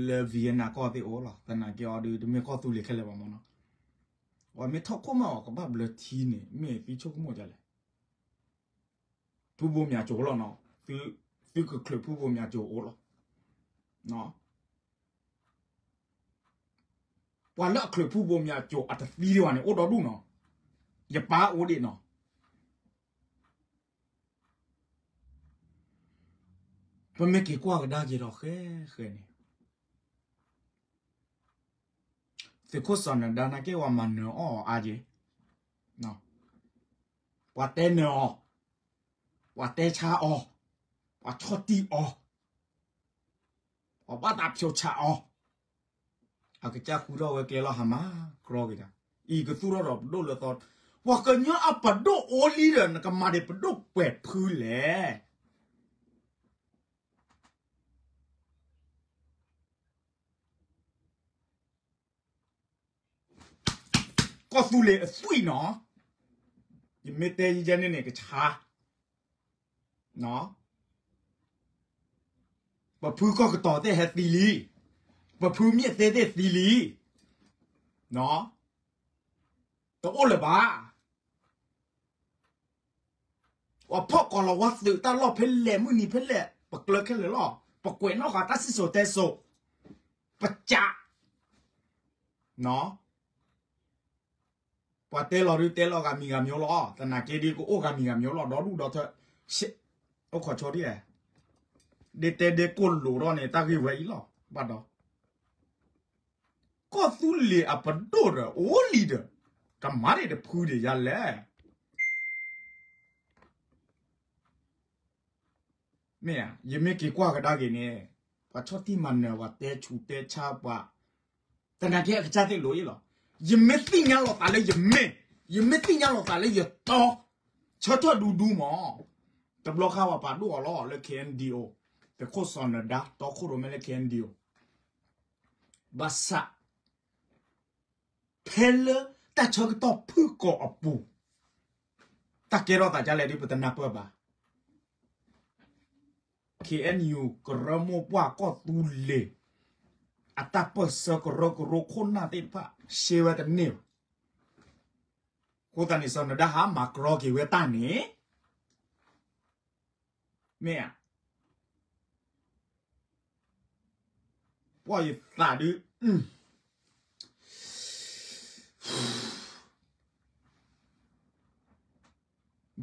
လၢ Vietnam ကီၢ်သ့ၣ်အိၣ်လီၤ. သနာ်က့အီၤဒုး တမ့ၢ်ကီၢ်သူလ့ၤခဲလၢာ်ဘၣ်မ့ၢ်နီၤ. ပှၤမ့ၢ်ထီၣ်ခိၣ်မးအီၤကဘၣ်ဘျၢထံန့ၣ် မ့ၢ်သုဆိကမိၣ်ဒ်လဲၣ်. ဖုဘိမၠးကၠိလီၤနီၤ, သုကချုးဖုဘိမၠးကၠိအိၣ်လီၤ. ပှၤလၢအချုးဖုဘိမၠးကၠိအတသံဒံးဘၣ်န့ၣ် အိၣ်ဒီဒူၣ်နီၤ, ယပၢ်အိၣ်ဒံးနီၤ. ပမ့ၢ်က့ၤကွၢ်ကဒါက့ၤဒီးဃဲဃဲန့ၣ် သုးခိၣ်စီၤနဒါနာ်က့ ပှၤမၤနၢၤအီၤအါက့ၤ, ပှၤတဲနၢၤအီၤ, ပှၤတဲဆါအီၤ, ပှၤဆီၣ်တံၢ်အီၤ, ပှၤဘၣ်သးဖျိးဆးအီၤ, အကစၢ်ဃုထီၣ်ဝဲကျဲလီၤ ဟးမၤကြီက့ၤတၢ်, အံၤကသူၣ်ထီၣ်ဒီးပဒိၣ်လၢသီ, ပှၤကညီအပဒိၣ်အိၣ်လံဒီး နကမၤဒံးပဒိၣ်ကွဲးဖုလဲၣ်. ကီၢ်သူလ့ၤအသွံၣ်နီၤ, ယမ့ၢ်တဲယဲန့ၣ်န့ၣ် ကဆါ, ပဖုကီၢ်ကတီၤသ့ၣ်ဟဲသံလံ, ပဖုမ့ၢ်သ့သ့ၣ်သံလံ, တအိၣ်လၢၤဘၣ်. ပှၤဖီၣ်ကီၤလၤဝါသုးတၢ်လီၢ်ဖဲလဲၣ် မုၢ်နံၤဖဲလဲၣ် ပကျၢၤခဲလၢာ်လီၤ. ပကွဲးနီၣ်ဃာ်တၢ်စံၣ်စိၤတဲစိၤ, ပကး ပှၤတဲလီၤဒုးတဲလီၤဂၤမံၤဂၤမံၤလီၤ. သနာ်က့ဒ်ကအိၣ်ဂၤမံၤဂၤမံၤလီၤ ဒီဒူၣ်ဒီထၢ, အိၣ်ခိးဆိဒ်လဲၣ်, ဒ်တဲဒ်ကိၢ်လိာ်ထီၣ်န့ၣ် တၢ်ဂ့ၢ်ဝဲအံၤလီၤ. ဘၣ်ဒီး ကီၢ်သူလ့ၤအပဒိၣ်ဒီး အိၣ်လံဒီး ကမၤဒံးတဖုဒံးယၤလဲၣ်. မ့ၢ်ဧါ, ယမ့ၢ်က့ၤကွၢ်ကဒါက့ၤန့ၣ် ပှၤဆီၣ်တံၢ်မၤနၢၤ ပှၤတဲဆူးတဲဆါပှၤ, သနာ်က့အကစၢ်သ့ၣ်လိၤအံၤလီၤ. ယမ့ၢ်သ့ၣ်ညါလီၤသးလၢယမ့ၢ်, ယမ့ၢ်သ့ၣ်ညါလီၤသးလၢယတီ, ဆၢထၢၣ်ဒူဒူမး, တဘျီခါပှၤပာ်ဒိၣ်အီၤလီၤလၢ K N D O, သုးခိၣ်စီၤနဒါ တီခိၣ်ရိၣ်မဲလၢ K N D O, ဘၣ်ဆၣ် ဖဲလၢတၢ်ဆၢကတီၢ်ဖုၣ်ကိာ်အပူၤ တၢ်ကဲထီၣ်သးဒ်လဲၣ်ဒ်ပတနၢ်ပၢၢ်ဘၣ်. K N U ကရၢမိၢ်ပှၢ်ကီၢ်သူလ့ၤ အတၢ်ပၢၢ်ဆၢကရၢကရိခိၣ်နၢ်သ့ၣ်တဖၣ် ရှဲဝဲတန့ၢ်ဘၣ်. အဃိသတးန့ၣ် စီၤနဒါဟးမၤကြီက့ၤဝဲတၢ်န့ၣ် မ့ၢ်ဧါ, ပှၢ်ယသးဒုး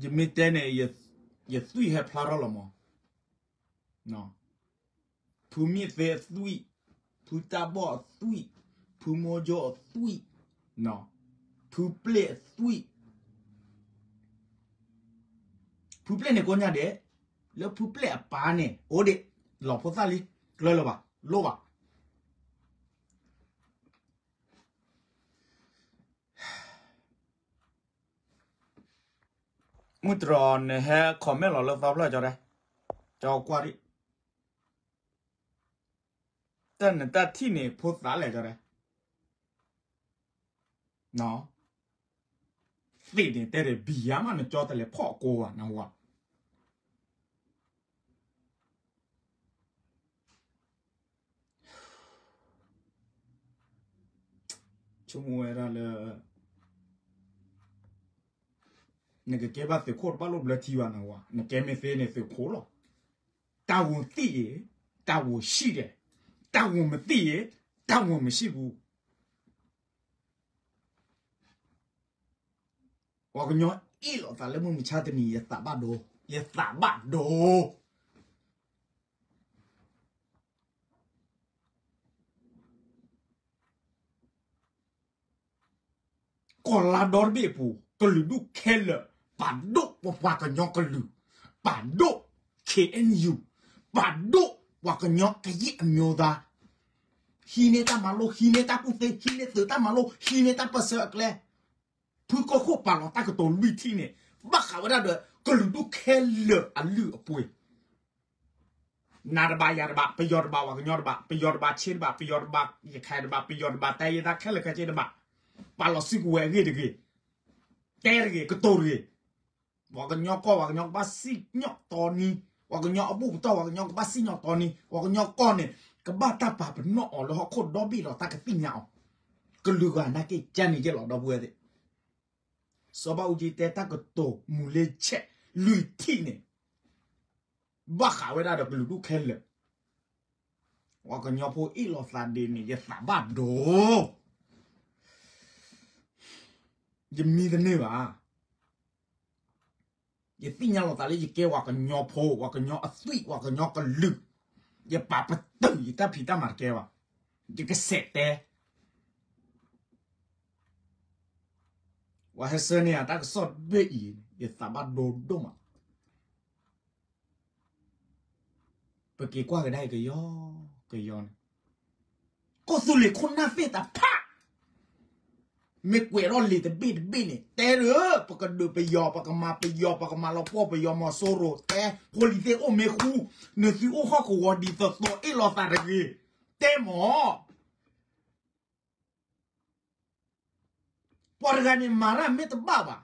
ယမ့ၢ်တဲန့ၣ် ယသွံၣ်ဟဲဖျါထီၣ်လီၤမး, ဖုမ့ၢ်သ့အသွံၣ်, ဖုတၢ်ဘီၣ်အသွံၣ်, ဖုမိၢ်ကၠိအသွံၣ်, ဖုပျဲၢ်အသွံၣ်, ဖုပျဲၢ်န့ၣ်ကိးညါဒဲး, လၢဖုပျဲၢ်အပၢ်န့ၣ် အိၣ်ဒံး, လီၤဖိသၣ်လံ, ကျၢလၢၤဘၣ်, လိၣ်ဘၣ်. မုၢ်တြီၤနဟဲ comment လီၤလၢသီဖျၢၣ်ကၠီတဲ, ကၠီကွၢ်ဒံး, တၢ်နတၢ်ထံၣ်န့ၣ်ဖိသၣ်လဲၣ်ကၠီတဲ, သ့ၣ်န့ၣ်တဲဒံး ဘံၣ်ယါမး နကၠီတလဲၤဖီၣ်ကိးဘၣ်နဝၤ ဆိကမိၣ်ဝဲဒၣ်လၢ နကကဲဘၣ်သုးခိၣ်တဘၣ်လိၣ်ဘျၢထံဘၣ်နဝၤ, နကဲမ့ၢ်သ့န့ၣ်သုးခိၣ်လီၤ. တၢ်ဝူၤသံၣ်အံၤ, တၢ်ဝူၤဆံၣ်ဒဲး, တၢ်ဝူၤမသံၣ်အံၤ, တၢ်ဝူၤမဆံၣ်ပူၤ ပှၤကညီအ့ၣ်လိာ်သးလၢမုၢ်မဆါတနံၤ ယသးဘၣ်ဒိ, ယသးဘၣ်ဒိ. ကီၢ်လါဒီတဘ့ၣ်အပူၤ ကလုာ်ဒူၣ်ခဲလၢာ် ပာ်ဒိၣ်ပပှၤကညီကလုာ်, ပာ်ဒိၣ် K N U, ပာ်ဒိၣ်ပှၤကညီကယဲၢ်အမျိုးသား, ဟံးန့ၢ်တၢ်မၤလိ, ဟံးန့ၢ်တၢ်ကူၣ်သ့, ဟံးန့ၢ်သုးတၢ်မၤလိ, ဟံးန့ၢ်တၢ်ပၢၢ်ဆၢအကျဲ, ဖုကီၢ်ခိၣ်ပာ်လီၤတၢ်ကတိၤလွံၢ်ထံၣ်န့ၣ် ဘၣ်ဃးဝဲဒၣ်ဒီး ကလုာ်ဒူၣ်ခဲလၢာ်အလုၢ်အပှ့ၤ နၤတဘးယၤတဘး, ပယီၤတဘး ပှၤကညီတဘး, ပယီၤတဘး ခ့တဘး, ပယီၤတဘး ရခၢၣ်တဘး, ပယီၤတဘး တၢ်ယဲၢ်တၢ်ခဲလၢာ်ခဲဆ့တဘး, ပာ်လီၤစုကဝဲၤအဂ့ၢ်တဂ့ၤ, တဲတဂ့ၤ, ကတိၤတဂ့ၤ, ပှၤကညီကီၢ် ပှၤကညီကဘၣ်စံၣ်ညီၣ်တီနံ, ပှၤကညီအဘူၣ်ပတီၢ် ပှၤကညီကဘၣ်စံၣ်ညီၣ်တီနံ, ပှၤကညီကီၢ်န့ၣ် ကဘၣ်တၢ်ပာ်ပနီၣ်အီၤလၢဟီၣ်ခိၣ်ဒီဘ့ၣ်ဒီးတၢ်ကသ့ၣ်ညါအီၤ, ကလုာ်ဂၤနာ်က့ၤကန့ၣ်ယဲၢ်လီၤ ဒီပုၢ်ဝဲၢ်သ့ၣ် စီၤဘၣ်အူကၠံတဲတၢ်ကတိၤမူၤလ့ဆဲးလွံၢ်ထံၣ်န့ၣ် ဘၣ်ဃးဝဲဒၣ်ဒီးကလုာ်ဒူၣ်ခဲလၢာ်, ပှၤကညီဖိအ့ၣ်လိာ်သးဒ်န့ၣ် ယသးဘၣ်ဒိ, ယမံတန့ၢ်ဘၣ်, ယသ့ၣ်ညါလီၤသးလၢယကဲပှၤကညီဖိ, ပှၤကညီအသွံၣ်, ပှၤကညီကလုာ်, ယပာ်ပတုာ်ယတၢ်ဖံးတၢ်မၤတကဲဘၣ်, ယကစဲးတဲ ပှၤဟဲဆှၢန့ၢ်ယၤတၢ်ကစီၣ်တဘ့ၣ်အံၤ ယသးဘၣ်ဒိဒိၣ်မး, ပက့ၤကွၢ်ကဒါအံၤကယီ, ကယီန့ၣ်, ကီၢ်သူလ့ၤခိၣ်နၢ်သ့ၣ်တဖၣ် မ့ၢ်ကွဲးထီၣ်လံာ်တဘ့ၣ်တဘ့ၣ်န့ၣ် တဲလၢ ပကဒုးပယီၤ ပကမၤပယီၤ ပကမၤလီၤပှီၢ်ပယီၤမီၤစိရိၤ တဲ ဖိလံၤသ့ၣ်အိၣ်မ့ၢ်ဃူ နသုအိၣ်ဟီၣ်ကဝီၤဒ်သိးသိးအ့ၣ်လိာ်သးတဂ့ၤ တဲမး ပှၤတဂၤန့ၣ်မၤတၢ်မ့ၢ်တဘၣ်ဘၣ်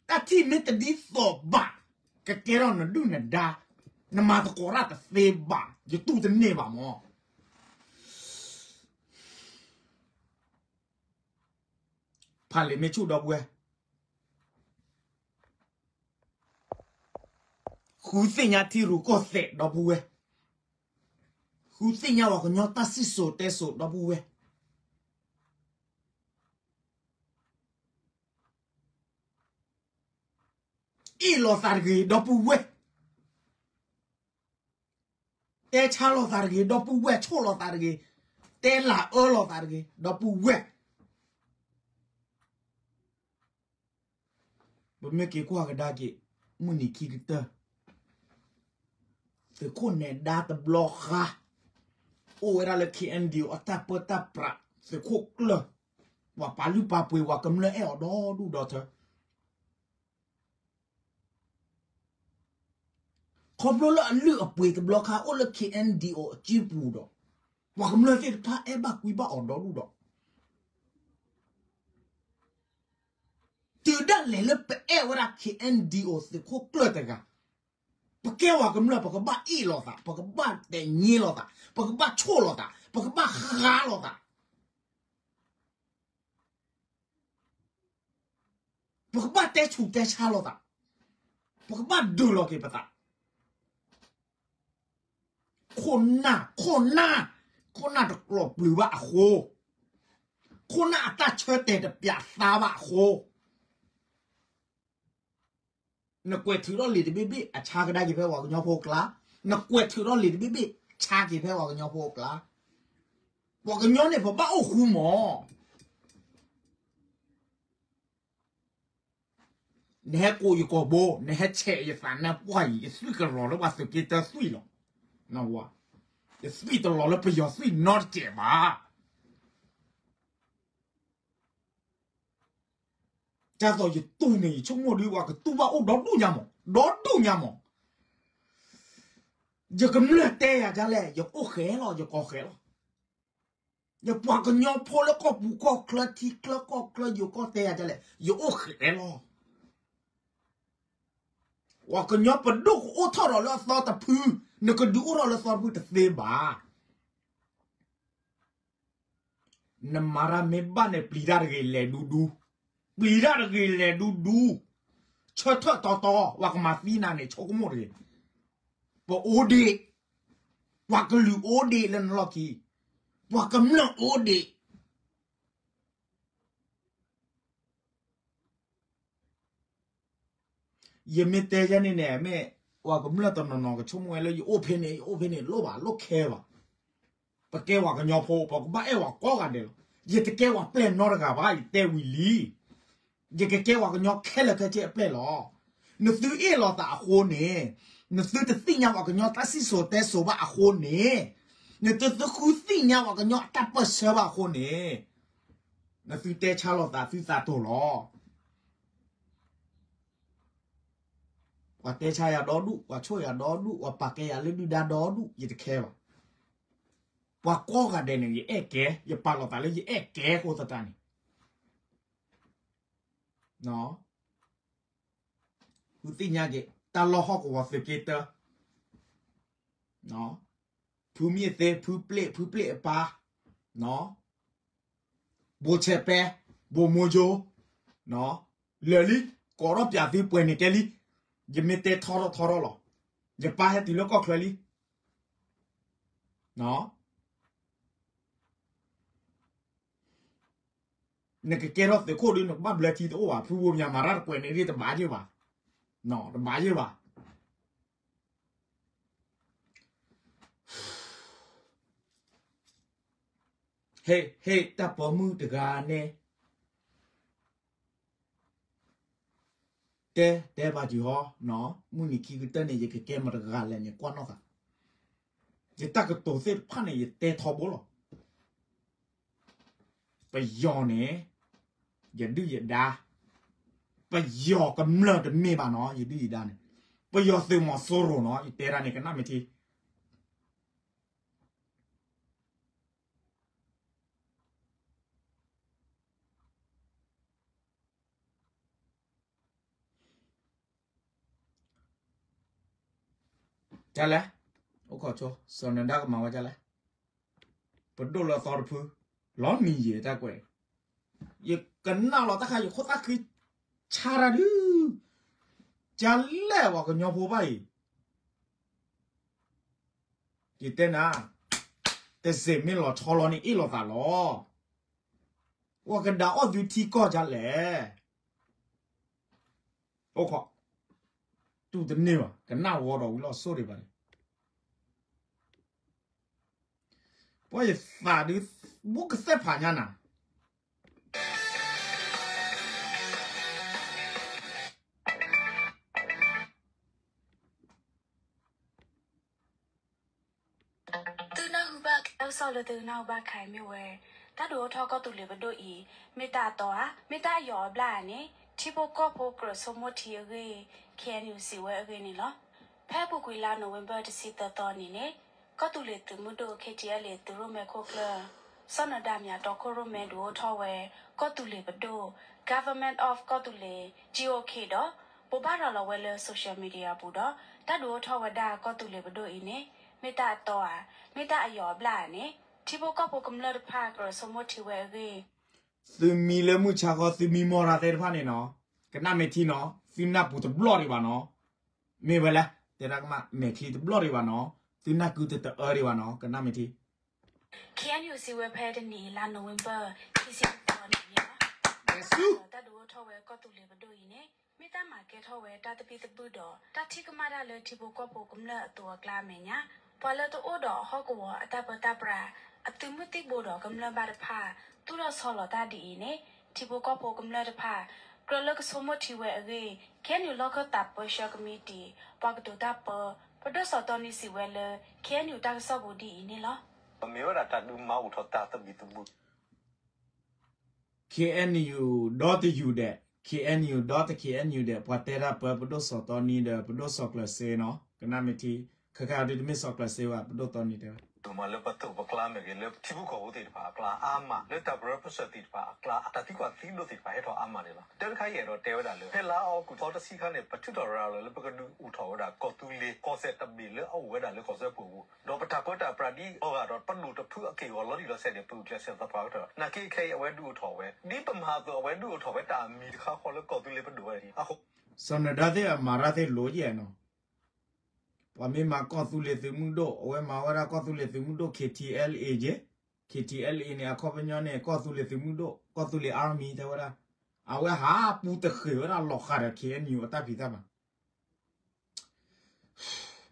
တၢ်ထံၣ်မ့ၢ်တဒ်သိးဘၣ် ကကဲထီၣ်နဒုၣ်နဒါ နမၤသကိးတၢ်တသ့ဘၣ် ယတူၢ်တန့ၢ်ဘၣ်မး ဖးလံာ်မ့ၢ်ဆူၣ်ဒီပုၢ်ဝဲၢ် ဃုသ့ၣ်ညါထံရူၢ်ကီၢ်သဲး ဒီပုၢ်ဝဲၢ်, ဃုသ့ၣ်ညါပှၤကညီတၢ်စံၣ်စိၤတဲစိၤ ဒီပုၢ်ဝဲၢ်, အ့ၣ်လိာ်သးတဂ့ၤ ဒီပုၢ်ဝဲၢ်, တဲဆါလိာ်သးတဂ့ၤ ဒီပုၢ်ဝဲၢ်, ဆိၣ်လိာ်သးတဂ့ၤ, တဲလၢအၢလိာ်သးတဂ့ၤ ဒီပုၢ်ဝဲၢ်. ပမ့ၢ်က့ၤကွၢ်ကဒါက့ၤ မုၢ်နံၤခံကတၢၢ် သုးခိၣ်နဲၤဒါတဘျီဃီ အိၣ်ဝဲဒၣ်လၢ ခ့ၣ်အဲၣ်ယူၣ် အတၢ်ပၢတၢ်ပြး သုးခိၣ်ကျၢၢ်, ပှၤပာ်လုၢ်ပာ်ပှ့ၤ ပှၤကမျၢၢ်အဲၣ်အီၤဒီဒူၣ်ဒီထၢ ခီဖျိလၢအလုၢ်အပှ့ၤတဘျီခါ အိၣ်လၢ ခ့ၣ်အဲၣ်ယူၣ် အစုပူၤဒီး ပှၤကမျၢၢ်သ့ၣ်တဖၣ်အဲၣ်ဘၣ်ကွံဘၣ်အီၤဒီဒူၣ်ဒီး တုၤဒၣ်လဲာ်လၢပအဲၣ်ဝဲဒၣ် ခ့ၣ်အဲၣ်ယူၣ် သုးခိၣ်ကျၢၢ်တဂၤ, ပကဲပှၤကမျၢၢ် ပကဘၣ်အ့ၣ်လိာ်သး, ပကဘၣ်တဲာ်ညါလိာ်သး, ပကဘၣ်ဆိၣ်လိာ်သး, ပကဘၣ်ဃါလိာ်သး, ပကဘၣ်တဲဆူးတဲဆါလိာ်သး, ပကဘၣ်ဒုးလိာ်က့ၤပသး. ခိၣ်နၢ်, ခိၣ်နၢ်, ခိၣ်နၢ်တကျိးပျုၤဘၣ်အဃိ, ခိၣ်နၢ်အတၢ်ဆၢတဲာ်တပျးသးဘၣ်အဃိ, နကွဲးထုးထီၣ်လံာ်တဘ့ၣ်ဘ့ၣ် အဆါကဒါက့ၤဖဲပှၤကညီဖိအကျါ, နကွဲးထုးထီၣ်လံာ်တဘ့ၣ်ဘ့ၣ် ဆါက့ၤဖဲပှၤကညီဖိအကျါ, ပှၤကညီန့ၣ် ပဘၣ်အိၣ်ဃူမး. နဟဲကိးယကိာ်ဘိ, နဟဲဆဲးယသးနါပှၢ်အံၤ, ယသွံၣ်ကလီၤလၢပှၤသုးက့တၢသွံၣ်လီၤ. ယသွံၣ်တလီၤလၢပယီၤသွံၣ်နီတစဲးဘၣ်. ဒ်သိးယတူၢ်န့ၣ် ယဆိကမိၣ်ဒ်ပှၤကတူၢ်ဘၣ်အိၣ်ဒီဒူၣ်ညါမး, ဒီဒူၣ်ညါမး. ယကမျၢၢ်တဲယၤဒ်လဲၣ်, ယအိၣ်ဃဲလီၤ, ယကိးဃဲလီၤ. ယပှၤကညီဖိလၢကီၢ်ပူၤကီၢ်ချၢ ထံချၢကီၢ်ချၢ ယိၤကီၢ်တဲယၤဒ်လဲၣ်, ယအိၣ်ဃဲလီၤ. ပှၤကညီပဒိၣ်ကအိၣ်ထီၣ်ဒီးလၢအသီတဖု, နကဒုးအိၣ်ထီၣ်လၢသီတဖုတသ့ဘၣ်. နမၤတၢ်မ့ၢ်ဘၣ်န့ၣ် ပျံၤတၢ်တဂ့ၤလဲၤဒူဒူ, ပျံၤတၢ်တဂ့ၤလဲၤဒူဒူ, ဆၢထၢၣ်တီတီ, ပှၤကမၤသံနၤန့ၣ် ဆိကမိၣ်တဂ့ၤ. ပအိၣ်ဒံး, ပှၤကလုာ်အိၣ်ဒံးလၢနလီၢ်ခံ, ပှၤကမျၢၢ်အိၣ်ဒံး. ယမ့ၢ်တဲယဲန့ၣ်န့ၣ် မ့ၢ်ပှၤကမျၢၢ်တနီၤနီၤကဆိကမိၣ်ဝဲလၢယအိၣ်ဖဲန့ၣ် ယအိၣ်ဖဲန့ၣ် လိၣ်ဘၣ်လိၣ်ခဲဘၣ်. ပကဲပှၤကညီဖိ ပကဘၣ်အဲၣ်ပှၤကိးဂၤဒဲးလီၤ. ယတကဲပှၤပျဲၢ်နီတဂၤဘၣ် ယတဲဝံၤလံ. ယကကဲပှၤကညီခဲလၢာ်ခဲဆ့အပျဲၢ်လီၤ. နသုအ့ၣ်လိာ်သးအဃိန့ၣ်, နသုတသ့ၣ်ညါပှၤကညီတၢ်စံၣ်စိၤတဲစိၤဘၣ်အဃိန့ၣ်, နသုတဃုသ့ၣ်ညါပှၤကညီအတၢ်ပၢၢ်ဆၢဘၣ်အဃိန့ၣ်, နသုတဲဆါလိာ်သးသုသးတိၤလီၤ. ပှၤတဲဆါယၤဒီဒူၣ်, ပှၤဆိၣ်ယၤဒီဒူၣ်, ပှၤပာ်ကဲယၤလၢဒုၣ်ဒါဒီဒူၣ်, ယတခဲဘၣ်. ပှၤကိးဂၤဒဲးန့ၣ် ယအဲၣ်ကဲ, ယပာ်လီၤသးလၢယအဲၣ်ကဲအဃိသတးန့ၣ်, ဃုသ့ၣ်ညါက့ၤ တၢ်လီၢ်ဟီၣ်ကဝီၤသုးက့တၢ, ဖုမ့ၢ်သ့, ဖုပျ့ၣ်, ဖုပျ့ၣ်အပၢ်, ဘိဆဲးပဲ, ဘိမိၢ်ယိ, လၢာ်လံ, ကိးထီၣ်ပၠးသုပှဲၤန့ၣ်ကဲလံ. ယမ့ၢ်တဲထီထီၣ်ထီထီၣ်လီၤ. ယပၢ်ဟဲတုၤလၢကီၢ်ချၢလံ. နကကဲထီၣ်သုးခိၣ်ဒီး နကဘၣ်ဘျၢထံတအိၣ်ဘၣ်. ဖုဘိမၠးမၤတၢ်တကွဲးန့ၣ် တဘၣ်ယဲၢ်ဘၣ်, တဘၣ်ယဲၢ်ဘၣ်. ဟ့ၣ် ဟ့ၣ် တၢ်ပိာ်မုၣ်တဂၤန့ၣ် တဲ တဲဘၣ်က့ၤဟီ, မုၢ်နံၤခံကတၢၢ်န့ၣ် ယကကဲမတၤတဂၤလဲၣ်န့ၣ် ကွၢ်နီၣ်သး. ယတၢ်ကတိၤသ့ၣ်တဖၣ်န့ၣ် ယတဲထီဘိလီၤ. ပယီၤန့ၣ် ယဒုၣ်ယဒါ, ပယီၤကမျၢၢ်တမ့ၢ်ဘၣ်နီၤ ယဒုၣ်ယဒါန့ၣ်, ပယီၤသုးမီၤစိရိၤနီၤ ယတဲဒၣ်န့ၣ် ကနၣ်မ့ၢ်ထံ ကလဲၣ်, အိၣ်ခိးဆိ စီၤနဒါကမၤဝဲကလဲၣ်, ပဒိၣ်လၢအသီတဖု, လီၤမံၤယဲၢ်တၢ်ကွဲး, ယကနၣ်လီၤတၢ်ခါ ယခိၣ်သၣ်ဃံဆါတၢ်ဒုး, ကလဲၣ်ပှၤကညီဖိဘၣ်အံၤ, ယတဲနၤ, တစ့ၢ်မ့ၢ်လီၤဆီလီၤန့ၣ် အ့ၣ်လိာ်သးလီၤ. ပှၤကဒုးအီၣ်သုထံကီၢ်ဒ်လဲၣ်. အိၣ်ခိး, တူၢ်တန့ၢ်ဘၣ်, ကနၣ်ဝီဒီးဝံၤလီၤစိၣ်ဒံးဘၣ်န့ၣ်, ပှၤယသးဒုး ဘူးကသဲၣ်ဖးညါနၤ. သုနၢ်ဟူဘၣ်တၢ်ကစီၣ်လၢသုကနၢ်ဟူဘၣ်ခဲအံၤမ့ၢ်ဝဲ တၢ်ဒုးအိၣ်ထီၣ်ကီၢ်သူလ့ၤပဒိၣ်အံၤ မ့ၢ်တၢ်အတီဧါ, မ့ၢ်တၢ်အယီၤအဘျၣ်ဧါန့ၣ် ထံဖိကီၢ်ဖိကြၢးဆိကမိၣ်ထံအဂ့ၢ် K N U စံးဝဲအဂ့ၢ်န့ၣ်လီၤ. ဖဲအပူၤကွံာ်လါနိၣ်ဝ့ဘၢၣ်တဆံသၢသီန့ၣ်န့ၣ် ကီၢ်သူလ့ၤသုးမုၢ်ဒိၣ် K T L A သုးရိၣ်မဲခိၣ်ကျၢၢ် စီၤနၢၤဒါမၠး တီခိၣ်ရိၣ်မဲဒုးအိၣ်ထီၣ်ဝဲ ကီၢ်သူလ့ၤပဒိၣ် Government of ကီၢ်သူလ့ၤ G O K ဒီး ဘိးဘၣ်ရၤလီၤဝဲလၢ social media အပူၤဒီး တၢ်ဒုးအိၣ်ထီၣ်ဝဲဒၣ်ကီၢ်သူလ့ၤပဒိၣ်အံၤန့ၣ် မ့ၢ်တၢ်အတီဧါ, မ့ၢ်တၢ်အယီၤအဘျၣ်ဧါန့ၣ် ထံဖိကီၢ်ဖိကမျၢၢ်တဖၣ်ကြၢးဆိကမိၣ်ထံဝဲအဂ့ၢ် သုမံလၢမုၢ်ဆါဃီ သုမံမီၢ်ရၢ်သ့ၣ်တဖၣ်န့ၣ်နီၤ, ကနၣ်မ့ၢ်ထံနီၤ, သုနၢ်ပူၤတဘျီၣ်ဒံးဘၣ်နီၤ, မ့ၢ်ဝဲလဲၣ်, တဲဒၣ်ကမၣ် မဲာ်ချံတဘျီၣ်ဒံးဘၣ်နီၤ, သုနၢ်ကုတတအၢဒံးဘၣ်နီၤ, ကနၣ်မ့ၢ်ထံ K N U စံးဝဲဖဲတနံၤအံၤ လါနိၣ်ဝ့ဘၢၣ် ခံဆံသီန့ၣ်လီၤ. တၢ်ဒုးအိၣ်ထီၣ်ဝဲကီၢ်သူလ့ၤပဒိၣ်အံၤန့ၣ် မ့ၢ်တၢ်မၤကဲထီၣ်ဝဲတၢ်သဘံၣ်သဘုၣ်ဒီး တၢ်ထံၣ်ကမၣ်တၢ်လၢထံဖိကီၢ်ဖိကမျၢၢ်အသိးအကျါအမဲာ်ညါ, ပှၤလၢတအိၣ်ဒီးဟီၣ်ကဝီၤအတၢ်ပၢတၢ်ပြး အသုးမုၢ်သံၣ်ဘိဒီးကမျၢၢ်ဘၣ်တဖၣ် သူၣ်ထီၣ်ဆီလီၤတၢ်ဒ်အံၤန့ၣ် ထံဖိကီၢ်ဖိကမျၢၢ်တဖၣ် ကြၢးလၢကဆိကမိၣ်ထံဝဲအဂ့ၢ် K N U လီၢ်ခၢၣ်သးပၢဆှၢကမံးတံာ် ပှၤကတိၤတၢ်ပၢ ပဒိၣ်စီၤတီနံစံးဝဲလၢ K N U တၢ်ကစီၣ်ပူၤဒ်အံၤန့ၣ်လီၤ. မ့ၢ်ဝဲဒၣ်တၢ်ဒုးမၤအိၣ်ထီၣ်တၢ်သဘံၣ်သဘုၣ် K N U ဒီတယူၤဒဲး, K N U ဒီတ K N U ဒဲး, ပှၤတဲတၢ်ပၢပဒိၣ်စီၤတီနံဒီး ပဒိၣ်စီၤကျၢၤစ့နီၤ, ကနၣ်မ့ၢ်ထံ, ခဲခါဒုးတမ့ၢ်စီၤကျၢၤစ့ဘၣ်, ပဒိၣ်တီနံတဲဝဲ ဒိၣ်မးလၢပသိးပကျါမ့ၢ်ဂ့ၤ လၢထံဖိကီၢ်ဖိသ့ၣ်တဖၣ်အကျါအါမး, လၢတၢ်ပၢပၢဆှၢသ့ၣ်တဖၣ်အကျါ တၢ်သံကွၢ်သံဒိၣ်သ့ၣ်တဖၣ်ဟဲထီၣ်အါမးန့ၣ်လီၤ. တၢ်တခါအံၤအဲၣ်ဒိးတဲဝဲဒၣ်လၢ ဖဲလါအီကူးသီတဆံခါန့ၣ် ပထုးထီၣ်ရၤလီၤလၢပကဒုးအိၣ်ထီၣ်ဝဲဒၣ်ကီၢ်သူလ့ၤကီၢ်စဲၣ်တဘ့ၣ်လၢအအိၣ်ဝဲဒၣ်လၢကီၢ်စၢဖှိၣ်အပူၤ, ဒီးပတၢ်ပၢတၢ်ပြးဒ်အံၤအဂၤဒီး ပဒိၣ်တဖုအက့ၢ်အဂီၤလီၤတံၢ်လီၤဆဲးန့ၣ် ပဂုာ်ကျဲးစၢးသဖးဝဲထီၣ်, နာ်က့ခဲအံၤအဝဲဒုးအိၣ်ထီၣ်ဝဲ ဒ်ပမၤအသိးအဝဲဒုးအိၣ်ထီၣ်ဝဲတၢ်အမံၤတခါဃီလၢကီၢ်သူလ့ၤပဒိၣ်ဝဲအံၤအဃိ စီၤနၢၤဒါသ့ၣ်အမၤတၢ်သ့ၣ်လိၤယဲၢ်နီၤ, ပှၤမ့ၢ်မၤကီၢ်သူလ့ၤသုးမုၢ်ဒိၣ် အဝဲမၤဝဲဒၣ်ကီၢ်သူလ့ၤသုးမုၢ်ဒိၣ် K T L A က့, K T L A န့ၣ် အခီပညီန့ၣ် ကီၢ်သူလ့ၤသုးမုၢ်ဒိၣ် ကီၢ်သူလ့ၤ army တဲဝဲဒၣ်, အဝဲဟးပူၤတဃ့ၢ်ဝဲဒၣ်လီၤဃာ်ဒီး K N U အတၢ်ဖံးတၢ်မၤ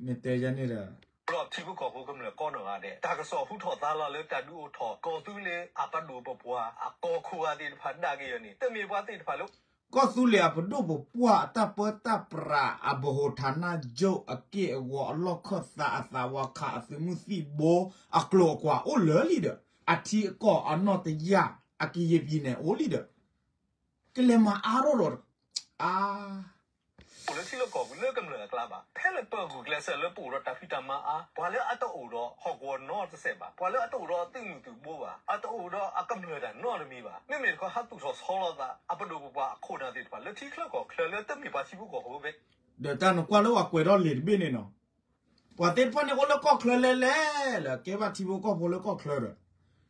မ့ၢ်တဲယဲန့ၣ်ဒီး ထံဖိကီၢ်ဖိကမျၢၢ်ကိးနီၢ်ဂၤဒဲး တၢ်ကစီၣ်ဟူထီၣ်သါလီၤလၢတၢ်ဒုးအိၣ်ထီၣ်ကီၢ်သူလ့ၤအပဒိၣ်ပပှၢ်အကီၢ်ခိၣ်ဂၤသ့ၣ်တဖၣ်ဒၣ်က့ၤအီၤန့ၣ် တမ့ၢ်ပှၤသ့ၣ်တဖၣ်လၢ ကီၢ်သူလ့ၤအပဒိၣ်ပပှၢ်အတၢ်ပၢတၢ်ပြးအဘဟိၣ် ဌာနချုပ် အက့ၢ်အဂီၤ အလီၢ်ခၢၣ်သး အသးဝးခး အသုးမုၢ်သံၣ်ဘိ အကျိၤအကွာ်အိၣ်လၢာ်လံဒီး အထံအကီၢ်အနီၢ်တယၢ် အကယံာ်ပံၤန့ၣ်အိၣ်လံဒီး ကလဲၤမၤအါထီၣ်ဒီး အါ အိၣ်လၢထံလၢကီၢ်ပူၤလၢကမျၢၢ်အကျါဘၣ်. ဖဲလၢပဂုာ်ကျဲးစၢးလၢပအိၣ်ဒီးတၢ်ဖံးတၢ်မၤအါ, ပှၤလၢအတအိၣ်ဒီးဟီၣ်ကဝီၤနီတစဲးဘၣ်, ပှၤလၢအတအိၣ်ဒီးသုးမုၢ်သုးဘိဘၣ်, အတအိၣ်ဒီးအကမျၢၢ်တၢ်နီတမံၤဘၣ်, မ့မ့ၢ်တခီဟးသူၣ်ထီၣ်ဆီလီၤသး အပဒိၣ်ပပှၢ်အခိၣ်နၢ်သ့ၣ်တဖၣ် လၢထံချၢကီၢ်ချၢလၢတမ့ၢ်ပှၤထံဖိကီၢ်ဖိဖဲ ဒီးတၢ်နကွၢ်လၢပှၤကွဲးထီၣ်လံာ်တဘ့ၣ်န့ၣ်နီၤ, ပှၤသ့ၣ်တဖၣ်န့ၣ်အိၣ်လၢကီၢ်ချၢလဲၣ်လဲၣ်လၢ ကဲဘၣ်ထံဖိကီၢ်ဖိလၢကီၢ်ချၢ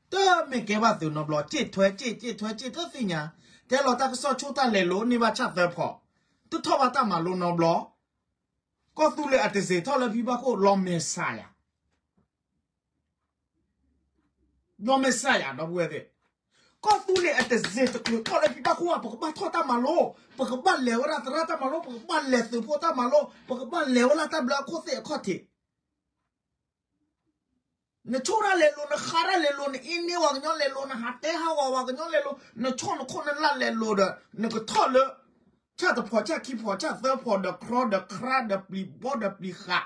ဒီး တမ့ၢ်ကဲဘၣ်သုးနီတဘျီ, စ့ၣ်ထွဲစ့ၣ် စ့ၣ်ထွဲစ့ၣ် တသ့ၣ်ညါ, တဲလီၤတၢ်ကစီၣ်ဆိတၢ်လဲၤလိာ်န့ၢ်ဘၣ်ဆၣ်သၢဖီ, တထီၣ်ဘၣ်တၢ်မၤလိနီတဘျီ, ကီၢ်သူလ့ၤအတစ့ၢ်ထီၣ်လၢဖံဘၣ်ခိၣ် လီၤမဲာ်ဆှးယၤ လီၤမဲာ်ဆှးယၤ ဒီပုၢ်ဝဲၢ်သ့ၣ်, ကီၢ်သူလ့ၤအတစ့ၢ်တချုးထီၣ်လၢဖံဘၣ်ခိၣ်ဘၣ် ပကဘၣ်ထီၣ်တၢ်မၤလိ, ပကဘၣ်လဲၤဝဲဒၣ်သရၣ်တၢ်မၤလိ, ပကဘၣ်လဲၤသုးဖိတၢ်မၤလိ, ပကဘၣ်လဲၤဝဲဒၣ်တၢ်ဘျၢအခီၣ်ထံးအခီၣ်ထံး နဆိၣ်တၢ်လဲၤလိာ်, နဃါတၢ်လဲၤလိာ်, နအ့န့ၢ်ပှၤကညီလဲၤလိာ်, နဟးတဲဟးဂီၤပှၤကညီလဲၤလိာ်, နဆီၣ်နခိၣ်နလၢ်လဲၤလိာ်ဒီး နကထီၣ်လၢ ဆၣ်တဖီ ဆၣ်ခံဖီ ဆၣ်သၢဖီ ဒီးခြီဒီးခြါဒီးပျံၤဘီဒီးပျံၤဃး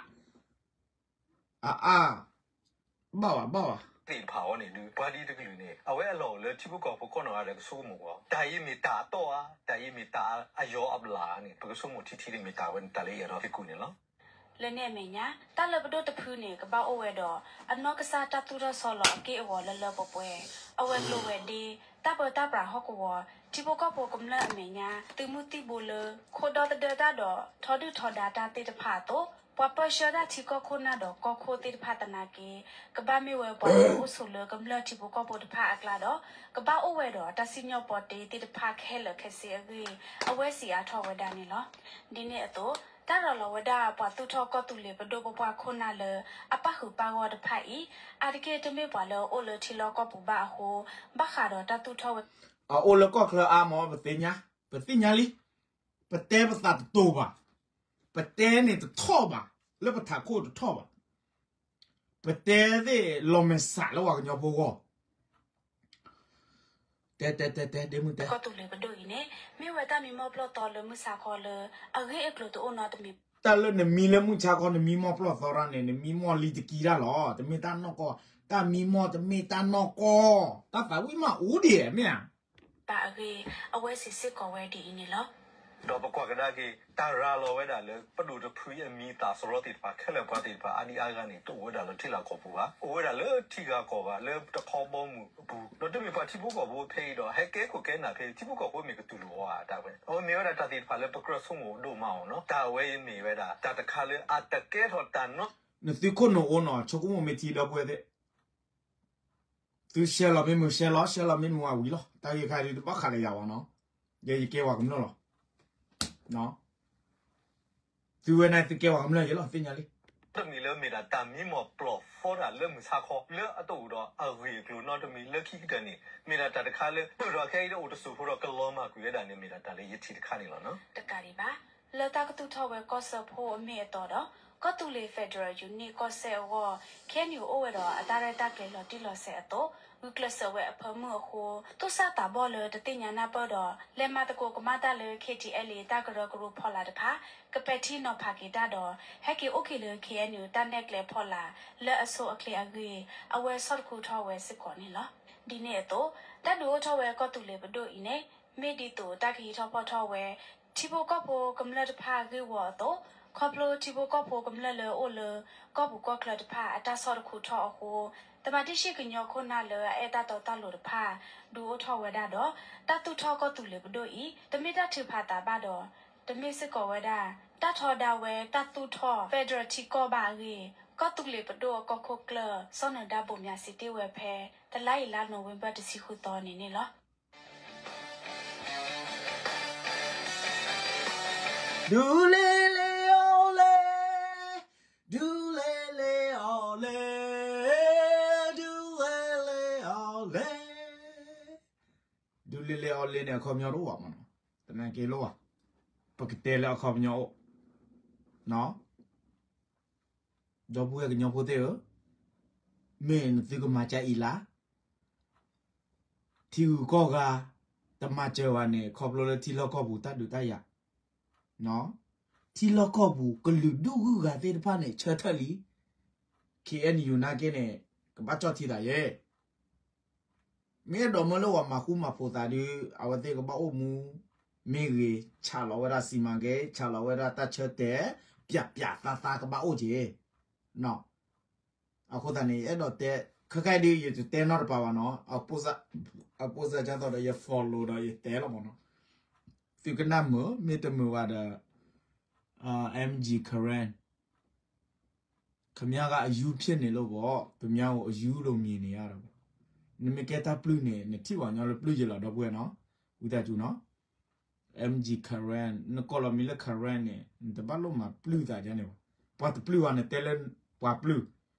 အါအါ ဘၣ်ဝဲ ဘၣ်ဝဲ သ့ၣ်တဖၣ်အံၤန့ၣ်ဒုး ပှၤဒ်တကလုာ်န့ၣ် အဝဲအလီၢ်အိၣ်လၢထံဖိကီၢ်ဖိကိးနီၢ်ဂၤဒဲးကဆိကမိၣ်ကွၢ် တၢ်အံၤမ့ၢ်တၢ်အတီဧါ, တၢ်အံၤမ့ၢ်တၢ်အယီၤအဘျၣ်ဧါန့ၣ် ပကဆိကမိၣ်ထံထံန့ၣ်မ့ၢ်တၢ်ဝဲန့ၣ် တၢ်လၢယအဲၣ်ဒိးဟ့ၣ်ကူၣ်န့ၣ်လီၤ. လၢန့ၣ်အမဲာ်ညါ တၢ်လၢပဒိၣ်တဖုန့ၣ် ကဘၣ်အိၣ်ဝဲဒီး အနီၢ်ကစၢ်တၢ်သူၣ်ထီၣ်ဆီလီၤအက့ၢ်အဂီၤလၢလၢပှဲၤပှဲၤ, အဝဲၤကျိၤဝဲၤဒ့, တၢ်ပၢတၢ်ပြးဟီၣ်ကဝီၤ, ထံဖိကီၢ်ဖိကမျၢၢ်အမဲာ်ညါ, သုးမုၢ်သံၣ်ဘိလၢ ခိၣ်ဒီသဒၢတၢ်ဒီး ထီဒုၣ်ထီဒါတၢ်သ့ၣ်တဖၣ်အသိး, ပှၤပၢဆှၢတၢ်ထံကီၢ်ခိၣ်နၢ်ဒီးကီၢ်ခိၣ်သ့ၣ်တဖၣ်သနာ်က့ ကဘၣ်မ့ၢ်ဝဲပှၤလၢအအိၣ်ဆိးလၢကမျၢၢ်ထံဖိကီၢ်ဖိတဖၣ်အကျါဒီး ကဘၣ်အိၣ်ဝဲဒီးတၢ်စံၣ်ညီၣ်ပီတ့သ့ၣ်တဖၣ်ခဲလၢာ်ခဲဆ့အဂ့ၢ် အဝဲစံးအါထီၣ်ဝဲဒၣ်န့ၣ်လီၤ. ဒ်န့ၣ်အသိး တၢ်ရၤလီၤဝဲဒၣ်ပှၤသူၣ်ထီၣ်ကီၢ်သူလ့ၤပဒိၣ်ပပှၢ်ခိၣ်နၢ်လၢအပၣ်ဃုာ်ပၣ်ဂီၢ်တဖၣ်အံၤ အါတက့ၢ်တမ့ၢ်ပှၤလၢအအိၣ်လၢထံလီၢ်ကီၢ်ပူၤဘၣ်အဃိ ဘၣ်ဃးဒီးတၢ်သူၣ်ထီၣ်ဝဲ အအိၣ်လၢကီၢ်ချၢအါမး ပသ့ၣ်ညါ, ပသ့ၣ်ညါလံ. ပတဲပသးတတိၤဘၣ်, ပတဲန့ၣ်တထီၣ်ဘၣ်, လၢပထးခိၣ်တထီၣ်ဘၣ်. ပတဲသ့ၣ်လီၤမဲာ်ဆှးလၢပှၤကညီဖိဂီၢ် တဲတဲတဲတဲ ဒ့မုၢ်တဲ ကီၢ်သူလ့ၤပဒိၣ်အံၤန့ၣ် မ့ၢ်ဝဲတၢ်မံမီၢ်ပျီၢ်သီလၢမုၢ်ဆါခီလၢ အဂ့ၢ်အကျိၤတအိၣ်နီတမံၤ တၢ်လၢနမံလၢမုၢ်ဆါခီ နမံမီၢ်ပျီၢ်သီတၢ်န့ၣ် နမံမီၢ်လံတကံတၢ်လီၤ. တမ့ၢ်တၢ်နီၢ်ကီၢ်, တၢ်မံမီၢ်တမ့ၢ်တၢ်နီၢ်ကီၢ်, တၢ်သးဝံၣ်မးအိၣ်ဒံးမ့ၢ်ဧါ ဘၣ်အဂ့ၢ် အဝဲစံးစ့ၢ်ကီးဝဲဒ်အံၤန့ၣ်လီၤ. ဒီးပကွၢ်ကဒါက့ၤ တၢ်ရၤလီၤဝဲဒၣ်လၢ ပဒိၣ်တဖုအမံၤသးစရီသ့ၣ်တဖၣ် ခဲလၢာ်ပှၤသ့ၣ်တဖၣ် အါဒံအါဂၤန့ၣ် တအိၣ်ဝဲဒၣ်လၢထံလီၢ်ကီၢ်ပူၤဘၣ်. အိၣ်ဝဲဒၣ်လၢထံဂၤကီၢ်ဂၤ လၢတခီဘီမုၢ်အပူၤ, ဒီးတမ့ၢ်ပှၤထံဖိကီၢ်ဖိဖဲအံၤဒီး ဟဲကဲခိၣ်ကဲနၢ်ဖဲ ထံဖိကီၢ်ဖိမ့ၢ်ကတူၢ်လိာ်အီၤဧါ တၢ်ဝဲ အဝဲမ့ၢ်ဝဲဒၣ်တၢ်သ့ၣ်တဖၣ်လၢပကြၢးဆိကမိၣ်ဒိၣ်မးအီၤနီၤ. တၢ်အဝဲအံၤမ့ၢ်ဝဲဒၣ် တၢ်တခါလၢအတကဲထီၣ်တၢ်နီ နသုခိၣ်နူာ်အိၣ်နီၤ ဆိကမိၣ်မ့ၢ်ထံဒီပုၢ်ဝဲၢ်သ့ၣ် သုရှဲလီၤမ့ၢ်မုာ်ရှဲလီၤ, ရှဲလီၤမ့ၢ်မုာ်ဝံၤလီၤ. တၢ်ဂ့ၢ်ခါဒ်တဘၣ်ဃးလၢယၤဘၣ်နီၤ, ယဲယကဲပှၤကမျၢၢ်လီၤ. သုဝဲန့ၣ်သုကဲပှၤကမျၢၢ်ယဲလီၤ သ့ၣ်ညါလံ. တမံၤလၢမ့ၢ်ဒၣ်တၢ်မံမီၢ်ပျီၢ်သီတၢ်လၢမုၢ်ဆါခီ လၢအတအိၣ်ဒီးအဂ့ၢ်အကျိၤနီတမံၤလၢခံကတၢၢ်န့ၣ် မ့ၢ်ဒၣ်တၢ်တခါလၢ ပၢၢ်ထီၣ်ခဲအံၤလၢအိၣ်တစိၢ်ဖိဒီးကလီၤမၢ်ကွံာ်ဝဲဒၣ်န့ၣ် မ့ၢ်ဒၣ်တၢ်လၢယထံၣ်တခါန့ၣ်လီၤ. တကးဒံးဘၣ် လၢတၢ်ကသူၣ်ထီၣ်ဝဲကီၢ်စၢဖှိၣ်အမ့ၢ်အတီဒီး ကီၢ်သူလ့ၤ Federal Unit ကီၢ်စဲၣ်အဂီၢ် ခ့ၣ်အဲၣ်ယူၣ် အိၣ်ဝဲဒီးအတၢ်ရဲၣ်တၢ်ကျဲၤလီၤတံၢ်လီၤဆဲးအသိး ဂုာ်ကျဲးစၢးဝဲအဖၢမုၢ်အဃိ သူၣ်စၢ်သးဘီၣ်လၢတသ့ၣ်ညါနၢ်ပၢၢ်ဒီး လဲၤမၤသကိးကမၣ်တၢ်လၢ KTLA တၢ်ကရၢကရိဖီလာ်တဖၣ် ကပဲာ်ထံနီၤဖးက့ၤတၢ်ဒီး ဟဲက့ၤအိၣ်က့ၤလၢ ခ့ၣ်အဲၣ်ယူၣ် တၢ်နဲၣ်ကျဲဖီလာ် လၢအဆိအချ့အဂ့ၢ် အဝဲဆီၣ်တခူထီၣ်ဝဲစ့ၢ်ကီးန့ၣ်လီၤ. ဒ်န့ၣ်အသိး တၢ်ဒုးအိၣ်ထီၣ်ဝဲကီၢ်သူလ့ၤပဒိၣ်အံၤန့ၣ် မ့ၢ်ဒ်သိးတၢ်ကဟံးထီၣ်ဖီၣ်ထီၣ်ဝဲ ထံဖိကီၢ်ဖိကမျၢၢ်တဖၣ်အဂ့ၢ်ဝီအသိး, ခီဖျိထံဖိကီၢ်ဖိကမျၢၢ်လၢအိၣ်လၢ ကီၢ်ပူၤကီၢ်ချၢတဖၣ်အတၢ်ဆီၣ်တခူထီၣ်အဃိ သမၣ်တံၢ်ဆံၣ်ကညီခိၣ်နၢ်လၢအအဲၣ်တၢ်တီတၢ်လိၤတဖၣ် ဒုးအိၣ်ထီၣ်ဝဲဒၣ်ဒီး တၢ်သူၣ်ထီၣ်ကီၢ်သူလ့ၤပဒိၣ်အံၤ တမ့ၢ်တၢ်ထုးဖးသးဘၣ်ဒီး တမ့ၢ်စ့ၢ်ကီးဝဲဒၣ် တၢ်ထီဒါဝဲတၢ်သူၣ်ထီၣ် Federal ထံကီၢ်ဘၣ်အဂ့ၢ် ကီၢ်သူလ့ၤပဒိၣ်အကီၢ်ခိၣ်ကျၢၢ် စီၤနၢၤဒါဘိၣ်မၠး စံးတ့ၢ်ဝဲဖဲ တလါအံၤလါနိၣ်ဝ့ဘၢၣ်တဆံဃုသီန့ၣ်န့ၣ်လီၤ. ဒူလ့လ့အီၣ်လဲၣ်, ဒူလ့လ့အီၣ်လဲၣ်, ဒူလ့လ့အီၣ်လဲၣ်, ဒူလ့လ့အီၣ်လဲၣ်န့ၣ် အခီပညီတအိၣ်ဘၣ်မးနီၤ, တနာ်က့ၤလိၣ်ဘၣ်, ပကတဲလၢအခီပညီအိၣ်, ဒီပုၢ်ဝဲၢ်ကညီဖိသ့ၣ်ဧၢ, မ့ၢ်နသုကမၤကၢအံၤလၢ ထံဂုၤကီၢ်ဂၤ တမၤစၢၤဘၣ်န့ၣ် ခီဖျိလၢထံလီၢ်ကီၢ်ပူၤတၢ်ဒုးတၢ်ယၤ, ထံလီၢ်ကီၢ်ပူၤ ကလုာ်ဒူၣ်ဂုၢ်ဂၤသ့ၣ်တဖၣ်န့ၣ် ဆၢထၢၣ်လံ, ခ့ၣ်အဲၣ်ယူၣ် နာ်က့န့ၣ် ကဘၣ်ကၠီၣ်ထံသးယဲၢ် မ့ၢ်အဲၣ်ဒိးမၢလၢပှၤမၤဃူမၤဖိးသးဒီး အဝဲသ့ၣ်ကဘၣ်အိၣ်မူမ့ၢ်ဂ့ၤ, ဆးလီၤဝဲဒၣ် စီမံကိန်း, ဆးလီၤဝဲဒၣ်တၢ်ဆၢတဲာ် ပျးပျးသးသးကဘၣ်အိၣ်က့ၤ, အဃိသတးန့ၣ် အဲၣ်ဒိးတဲ, ခဲခါအံၤဒုး ယတတဲနီတပၤဘၣ်နီၤ, အပိၢ်စၢ်ဒ်သိးဒီး ယ follow ဒီးယတဲလီၤမးနီၤ, သုကနၣ်မုာ် မ့ၢ်တမုာ်ဘၣ်ဒီး MG Karen ခင်ဗျားကအရူးဖြစ်နေလို့ပေါ့, ခင်ဗျားကိုအရူးလို့မြင်နေရတာပေါ့, နမ့ၢ်ကဲတၢ်ပျုၢ်န့ၣ် နထံၣ်ပှၤကညီလၢပျုၢ်ယဲလီၤ ဒီပုၢ်ဝဲၢ်နီၤ, ဝံသးစူၤနီၤ, MG Karen နကိးလီၤမံၤလၢ Karen န့ၣ် နတဘၣ်လိၣ်မၤပျုၢ်သးဒ်န့ၣ်ဘၣ်, ပှၤတပျုၢ်ဘၣ် နတဲလၢပှၤပျုၢ်,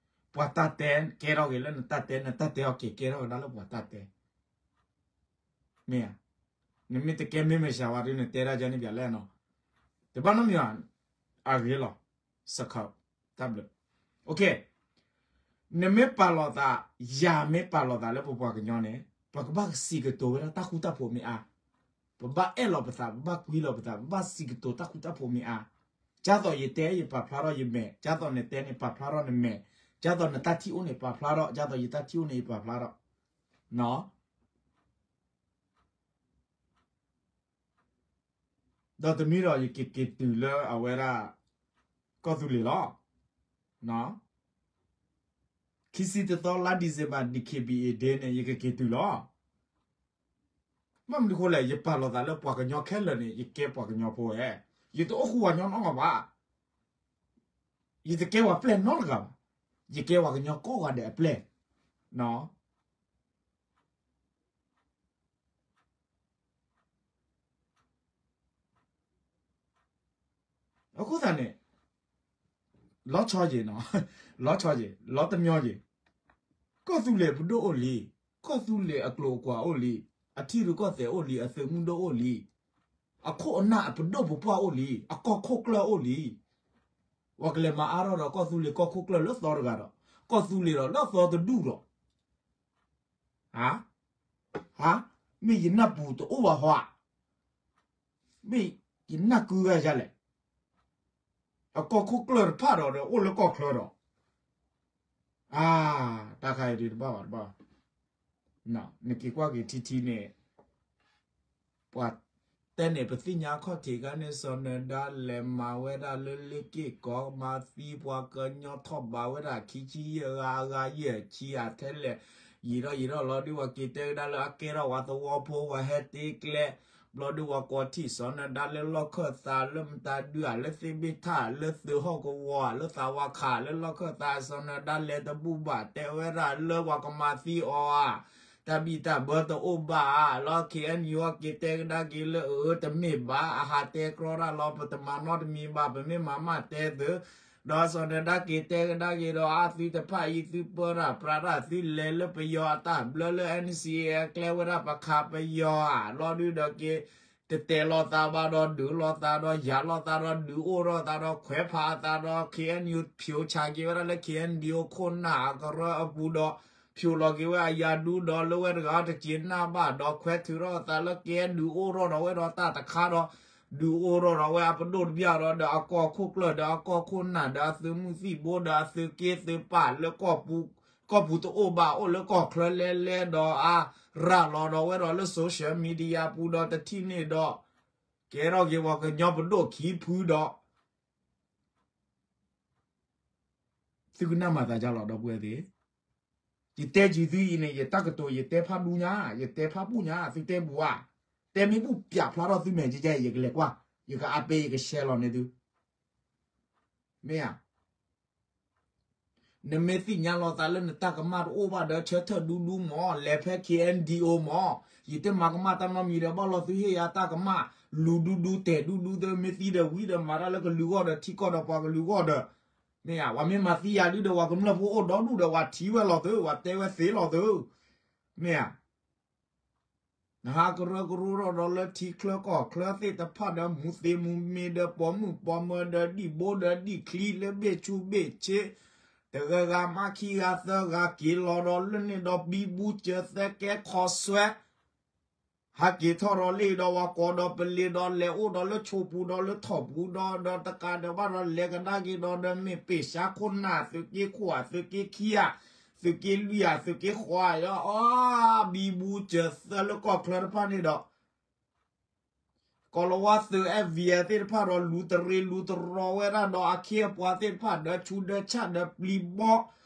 ပှၤတၢ်တဲကဲထီၣ်က့ၤလၢနတၢ်တဲ, နတၢ်တဲအီၤက့ၤကဲထီၣ်ကဒါလၢပှၤတၢ်တဲ မ့ၢ်ဧါ, နမ့ၢ်တကဲမ့ၢ်မ့ၢ်စှၤဝဲဒုး နတဲဒၣ်ကန့ၣ်ပၠးလဲၣ်နီၤ, တဘၣ်နီတမံၤဘၣ်, အဂ့ၤလီၤ, စခး, တၢ်ဘျုး, နမ့ၢ်ပာ်လီၤသး, ယၤမ့ၢ်ပာ်လီၤသးလၢပပှၤကညီန့ၣ် ပကဘၣ်စံးကတိၤဝဲဒၣ်တၢ်ဃူတၢ်ဖိးမ့ၢ်အါ, ပဘၣ်အဲၣ်လီၤပသး, ပဘၣ်ကွံလီၤပသး, ပဘၣ်စံးကတိၤတၢ်ဃူတၢ်ဖိးမ့ၢ်အါ, ဒ်သိးယတဲယပာ်ဖျါထီၣ်ယမဲာ်, ဒ်သိးနတဲန့ၣ်ပာ်ဖျါထီၣ်နမဲာ်, ဒ်သိးနတၢ်ထံၣ်အိၣ်န့ၣ် ပာ်ဖျါထီၣ်, ဒ်သိးယတၢ်ထံၣ်အိၣ်န့ၣ် ယပာ်ဖျါထီၣ်, နီၤ ဒီးတမံၤဒီး ယကက့ၤတုၤလၢအဝဲဒၣ် ကီၢ်သူလ့ၤလီၤ. ခံဆံတသီ လါ December DKBA Day န့ၣ် ယကက့ၤတုၤလီၤ. ဘၣ်မနုၤအဃိလဲၣ်, ယပာ်လီၤသးလၢပှၤကညီခဲလၢာ်န့ၣ် ယကဲပှၤကညီဖိဧါ, ယတအိၣ်ဃူပှၤကညီနီတဂၤဘၣ်. ယတကဲပှၤပျဲၢ်နီတဂၤဘၣ်. ယကဲပှၤကညီကိးဂၤဒဲးအပျဲၢ်. အဃိသတးန့ၣ် လီၤဆီယ့ၤနီၤ, လီၤဆီယ့ၤ လီၤတမံၤယ့ၤ, ကီၢ်သူလ့ၤပဒိၣ်အိၣ်လံ, ကီၢ်သူလ့ၤအကျိၤအကွာ်အိၣ်လံ, အထံရူၢ်ကီၢ်သဲးအိၣ်လံ, အသုးမုၢ်ဒိၣ်အိၣ်လံ, အခိၣ်အနၢ်အပဒိၣ်ပပှၢ်အိၣ်လံ, အကီၢ်ခိၣ်ကျၢၢ်အိၣ်လံ. ပှၤကလဲၤမၤအါထီၣ်ဒီးကီၢ်သူလ့ၤကီၢ်ခိၣ်ကျၢၢ်လၢသီတဂၤဒီး ကီၢ်သူလ့ၤဒီးလၢသီတဒူၣ်ဒီး ဟါ, ဟါ, မ့ၢ်ယနၢ်ပူၤတအိၣ်ဘၣ်ဟီဧါ, မ့ၢ်ယနၢ်ကုဂၤယါလဲၣ်, အကီၢ်ခိၣ်ကျၢၢ်တဖၣ်ဒီး ဒီးအိၣ်လၢကီၢ်ချၢဒီး, အါ, တၢ်ခါအံၤဒုးတဘၣ်ဘၣ်တဘၣ်, နက့ၤကွၢ်က့ၤထံထံန့ၣ် ပှၤတဲန့ၣ် ပသ့ၣ်ညါခီၣ်ထံးခါန့ၣ် စီၤနၢၤဒါလဲၤမၤဝဲဒၣ်လၢလ့ၢ်က့ၢ်ကီ မၤသံပှၤကညီထီၣ်ဘးဝဲဒၣ်ခံဆံယဲၢ်ဂၤအဂၤယဲၢ်ဆံအထဲလဲၣ်, ယံာ်ထီၣ်ယံာ်ထီၣ်လီၤဒုး ပှၤက့ၤတဲကဒါလၢအကဲထီၣ်ပှၤသဝီဖိ ပှၤဟဲတ့ကျဲ, ဘျီဒုးပှၤကိးထံၣ်စီၤနၢၤဒါလၢလီၢ်ခၢၣ်သးလၢမတၤဒုးဧါ လၢသ့ၣ်ဘ့ၣ်ထၣ် လၢသဝီခး လၢလီၢ်ခၢၣ်သး စီၤနၢၤဒါလဲၤတဘူၣ်ဘၣ် တဲဝဲဒၣ်လၢပှၤကမၤသံအီၤဧါ တၢ်ဘံၣ်တၢ်ဘၢတအိၣ်ဘၣ်ဧါ လီၤ ခ့ၣ်အဲၣ်ယူၣ် အက့ၤတဲကဒါက့ၤလၢအအၢတမ့ၢ်ဘၣ် အဟးတဲကြီတၢ်လီၤ ပတမၤနီတမံၤဘၣ် ပမ့ၢ်မၤမးတဲသု, ဒီးစီၤနၢၤဒါက့ၤတဲကဒါက့ၤဒီး အသုတဖၣ်အံၤသုပၢတၢ်ပြးတၢ်သုလဲၤလၢပယီၤအတၢ်ဘျၢလၢ NCA အကျဲဝဲဒၣ်ပခးပယီၤဧါ လီၤဒုးဒီးက့ၤ တတဲာ်လိာ်သးဘၣ်ဒီးဒုးလိာ်သးဒီးယၤလိာ်သးဒီး ဒုးအိၣ်ထီၣ်သးဒီးခွဲးဖးအသးဒီး ခ့ၣ်အဲၣ်ယူၣ် ဖျိးဆါက့ၤဝဲဒၣ်လၢ ခ့ၣ်အဲၣ်ယူၣ် ခိၣ်နၢ်အကရၢအပူၤဒီး ဖျိးလီၤက့ၤဝဲအယၤဒူဒီး လၢဝဲတဂၤတက့ၤနၢ်ဘၣ်ဒီး ခွဲးထုးထီၣ်အသးလၢကဲဒုးအိၣ်ထီၣ်ဒီးဝဲဒီးတၢ်တခါဒီး ဒုးအိၣ်ထီၣ်ဒီးဝဲအပဒိၣ်တဘျီဒီး ဒီးအကီၢ်ခိၣ်ကျၢၢ်ဒီးအကီၢ်ခိၣ်နၢ်ဒီးအသုးမုၢ်သံၣ်ဘိဒီးအသုးက့သုးပာ်လၢ ကီၢ်ပူၤတအိၣ်ဘၣ် အိၣ်လၢကီၢ်ချၢလဲလဲဒီး အရၤလီၤဒီးဝဲဒီးလၢ social media ပူၤဒီးတထံၣ်န့ၣ်ဒီး ကဲထီၣ်က့ၤပှၤကညီပဒိၣ်ခံဖုဒီး သုကနၣ်မၤသးဒ်လဲၣ် ဒီပုၢ်ဝဲၢ်သ့ၣ်, ယတဲက့ၤသုအံၤန့ၣ် ယတၢ်ကတိၤ ယတဲဖးဒူညါ ယတဲဖးပူၣ်ညါ သုတဲဘူးဧါ, တဲမ့ၢ်ဘူး ပျးဖျါထီၣ်သုမဲာ်ကကဲ ယကလဲၤကွၢ် ယကအါပဲ ယကshareလီၤန့ၢ်သု, မ့ၢ်ဧါ. နမ့ၢ်သ့ၣ်ညါလီၤသးလၢနတၢ်ကမၣ်တအိၣ်ဘၣ်ဒီး ဆၢထၢၣ်ဒူဒူမၢ် လဲၤဖဲ ခ့ၣ်အဲၣ်ယူၣ် မၢ်, ယတမၤကမၣ်တၢ်နီတမံၤဒီး ဘၣ်လီၤသုဟ့ၣ်ယၤတၢ်ကမၣ် လူၤဒူဒူ တဲာ်ဒူဒူ သုမ့ၢ်သံဒီးဝံၤဒီးမၤတၢ်လၢကလုာ်ဂီၢ်ဒီး ထံကီၢ်ဒီးပှၤကလုာ်ဂီၢ်ဒီး, မ့ၢ်ဧါ. ပှၤမ့ၢ်မၤသံယၤဒုဒီး ပှၤကမျၢၢ်ဖိအိၣ်ဒီဒူၣ်ဒီး ပှၤထံၣ်ဝဲလီၤသု ပှၤတဲဝဲသ့လီၤသု, မ့ၢ်ဧါ. နဟးကရၢကရိထီၣ်ဒီးလၢထံချၢကီၢ်ချၢသ့ၣ်တဖၣ်ဒီး မူးသ့မူးမ့ၤဒီး ပိာ်မုၣ်ပိာ်မၢၤဒီး ဒံၣ်ဘိဒီးဒံၣ်ချံလၢဘ့ၣ်ဆူဘ့ၣ်ဆ့, တဂၤဂၤမးခံဂၤသၢဂၤက့ၤလီၤဒီးလၢန့ၣ်ဒီး ဘံဘူစၢၤသၢကဲခီဆွဲ ဟးက့ၤထီၣ်ဒီးလၢဒီးပှၤကိးဒီးပလ့ၤဒီး လဲၤအိၣ်ဒီးလၢဆိးပူၤဒီးလၢထီၣ်ပူၤဒီး ဒီးတကးဒီးဘၣ်ဒီးလဲၤကဒါက့ၤဒီး ဒီးမ့ၢ်ပ့ၢ်ဆါခိၣ်နၢ် သုးက့ခိၣ်ဧါ သုးက့ခံဧါ သုးက့လွံၢ်ဧါ သုးက့ဃိးဧါ အီ ဘံဘူစၢၤသၢလၢကီၢ်ချၢတဖၣ်န့ၣ်ဒီး ကီၤလၤဝါသုး F V R သ့ၣ်တဖၣ်ဒီး လူၤတရံးလူၤတရီဝဲဒၣ်ဒီးအခ့အပှၤသ့ၣ်တဖၣ် ဒီးဆူးဒီးဆၣ်ဒီးပျံၤဘီ ဒီးခ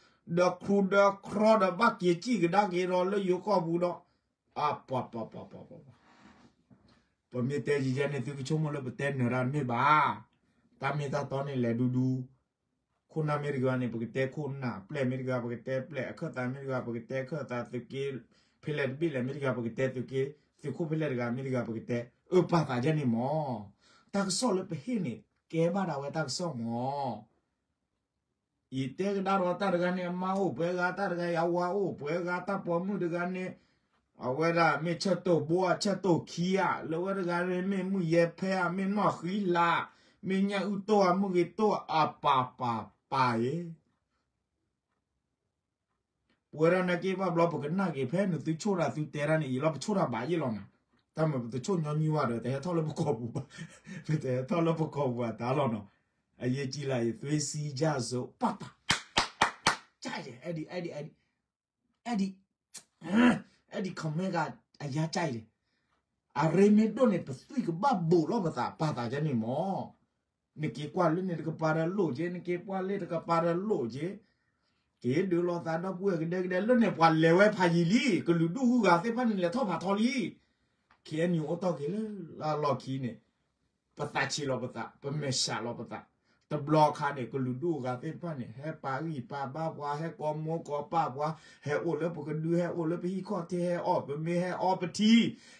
ရူဒီးခရီဒီး ဘၣ်က့ၤစံၣ်ကဒါက့ၤဒီးလၢယိၤကီၢ်ပူၤဒီး အပှၤပှၤပှၤပှၤပှၤ ပမ့ၢ်တဲယဲယဲန့ၣ် သုကဆိကမိၣ်လၢပတဲနၢၤတၢ်တမ့ၢ်ဘၣ်. တၢ်မ့ၢ်တၢ်တီန့ၣ်လဲၤဒူဒူ, ခိၣ်နၢ်မ့ၢ်တဂၤန့ၣ် ပကတဲခိၣ်နၢ်, ပျဲၢ်မ့ၢ်တဂၤ ပကတဲပျဲၢ်, အခၢၣ်သးမ့ၢ်တဂၤ ပကတဲအခၢၣ်သး, သုးက့ဖဲလဲၣ်တဘ့ၣ်လဲၣ်မ့ၢ်တဂၤ ပကတဲသုးက့, သုးခိၣ်ဖဲလဲၣ်တဂၤမ့ၢ်တဂၤ ပကတဲ, အၢ ပာ်သးယဲန့ၣ်မၢ်. တၢ်ကစီၣ်လၢပဟ့ၣ်န့ၣ် ကဲဘၣ်ဒၣ်ဝဲတၢ်ကစီၣ်မၢ်. ယတဲကဒါဒီးတၢ်တဂၤန့ၣ် အမါအိၣ်ပှဲၤဂၤ, တၢ်တဂၤအဝၤအိၣ်ပှဲၤဂၤ, တၢ်ပိာ်မုၣ်တဂၤန့ၣ် အဝဲဒၣ်မ့ၢ်ဆၢတိၢ်ဘိဧါ ဆၢတိၢ်ခံဧါ, လၢဝဲတဂၤန့ၣ် မ့ၢ်မုၢ်ယဲၢ်ဖဲဧါ, မ့ၢ်နီၢ်ဃံလၤ, မ့ၢ်ညၣ်အုၣ်တိၢ်ဧါ, မုၢ်ဂ့ၤတိၢ်ဧါ, အပၢ်ပၢ်ပၢ်အံၤ ပဝဲဒၣ်နာ်က့ဘၣ်ဘျီ ပကနၣ်က့ၤဖဲနသုဆိၣ်တၢ်သုတဲတၢ်န့ၣ် ယလီၤပဆိၣ်တၢ်ဘၣ်ယ့ၢ်လီၤနီၤ. တၢ်မ့ၢ်ပတဆိၣ်ညီနုၢ်ဘၣ်ဒီး တဟဲထီၣ်လၢပကိာ်ပူၤဘၣ်, ပတဟဲထီၣ်လၢပကိာ်ပူၤအတၢ်လီၤနီၤ. အရေးကြီးလာရင် သွေးစည်းကြစို့, ပၢ်ပၢ်, ကြိုက်တယ်, အဲ့ဒီ, အဲ့ဒီ, အဲ့ဒီ, အဲ့ဒီ comment က အရမ်းကြိုက်တယ်. အရ့မ့ၢ်ဒိၣ်န့ၣ် ပသွံၣ်ကဘၣ်ဘူးလီၤပသး ပာ်သးယဲန့ၣ်မၢ်. နက့ၤကွၢ်လၢန့ၣ်တကပၤဒီးလိၣ်က့ၤ, နက့ၤကွၢ်လၢတကပၤဒီးလိၣ်က့ၤ, က့ၤဒုးလိာ်သးဒီပုၢ်ဝဲၢ်ကဒဲကဒဲ လၢန့ၣ်ပှၤလဲၤဝဲဖးယံာ်လံ, ကလုာ်ဒူၣ်ဂုၤဂၤသ့ၣ်တဖၣ်န့ၣ် လဲၤထီၣ်ဖးထီလံ. KNU အိၣ်တီၢ်က့ၤလၢလီၢ်ခံန့ၣ် ပသးဆံးလီၤပသး, ပမဲာ်ဆှးလီၤပသး, တဘျီခါန့ၣ် ကလုာ်ဒူၣ်အဂၤသ့ၣ်တဖၣ်န့ၣ် ဟဲပာ်ဂံၢ်ပာ်ဘါပှၤ ဟဲကိးမိၢ်ကိးပၢ်ပှၤ ဟဲအိၣ်လၢပကဒု ဟဲအိၣ်လၢပဟံၣ်ခီၣ်ထံး ဟဲအီၣ်ပမ့ၤ ဟဲအီပထံ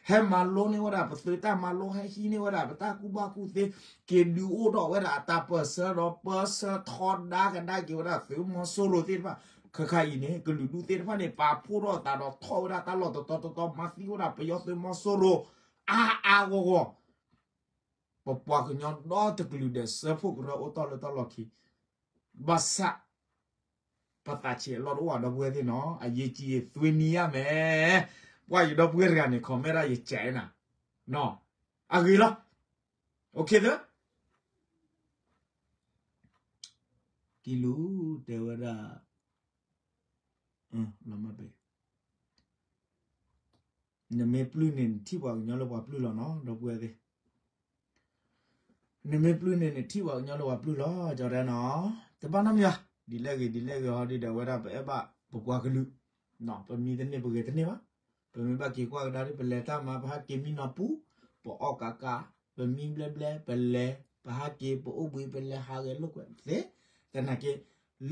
ဟဲမၤလိန့ၢ်ဝဲဒၣ်ပသုးတၢ်မၤလိ ဟဲဟံးန့ၢ်ဝဲဒၣ်ပတၢ်ကူၣ်ဘၣ်ကူၣ်သ့ က့ၤဒုးအိၣ်ထီၣ်ဝဲဒၣ်အတၢ်ပၢၢ်ဆၢဒီး ပၢဆှၢထီဒါကဒါက့ၤဝဲဒၣ်သုးမီၤစိရိၤသ့ၣ်တဖၣ် ခဲခါအံၤန့ၣ် ကလုာ်ဒူၣ်သ့ၣ်တဖၣ်န့ၣ် ပာ်ဖှိၣ်ထီၣ်သးဒီးထီၣ်ဝဲဒၣ်တၢ်လီၢ်တတီၤတတီၤ မၤသံဝဲဒၣ်ပယီၤသုးမီၤစိရိၤ အါအါဂီၢ်ဂီၢ် ပပှၤကညီဒီတကလုာ်ဒဲးစၢဖှိၣ်ကရၢအိၣ်တီၢ်လၢတၢ်လီၢ်ခံ ဘၣ်ဆၣ် ပသးဆံးအလီၢ်တအိၣ်ဘၣ် ဒီပုၢ်ဝဲၢ်သ့ၣ်နီၤ အရေးကြီးသွေးနီယါမဲာ် ပှၤယဒီပုၢ်ဝဲၢ်တဂၤန့ၣ် comment ဒၣ်ယကဲးနၤ အဂ့ၤလီၤ OK သၢ ကံလူ တဲဝဲဒၣ် လီၤမၢ်ပဲ နမ့ၢ်ပျုၢ်န့ၣ် နထံၣ်ပှၤကညီလၢပှၤပျုၢ်လီၤနီၤ ဒီပုၢ်ဝဲၢ်သ့ၣ် နမ့ၢ်ပျုၢ်န့ၣ် နထံၣ်ပှၤကညီလၢပှၤပျုၢ်လီၤ ကၠီတဲနီၤ တဘၣ်နီတမံၤဘၣ် ဒ်လဲၣ်ဂ့ၤ ဒ်လဲၣ်ဂ့ၤဟီဒ်ဒီးဝဲဒၣ် ပအဲၣ်ဘၣ်ပပှၤကလုာ် ပမံတန့ၢ်ပဂဲၤတန့ၢ်ဘၣ် ပမ့ၢ်ဘၣ်က့ၤကွၢ်ကဒါဒ် ပလဲၤတၢ်မၤ ပဟးက့ၤမံနီၤပူၤ ပအီၣ်ကးကး ပမံဘျဲဘျဲ ပလဲၤ ပဟးက့ၤ ပအိၣ်ဘှံး ပလဲၤဟးဂဲၤလိာ်ကွဲသ့ သနာ်က့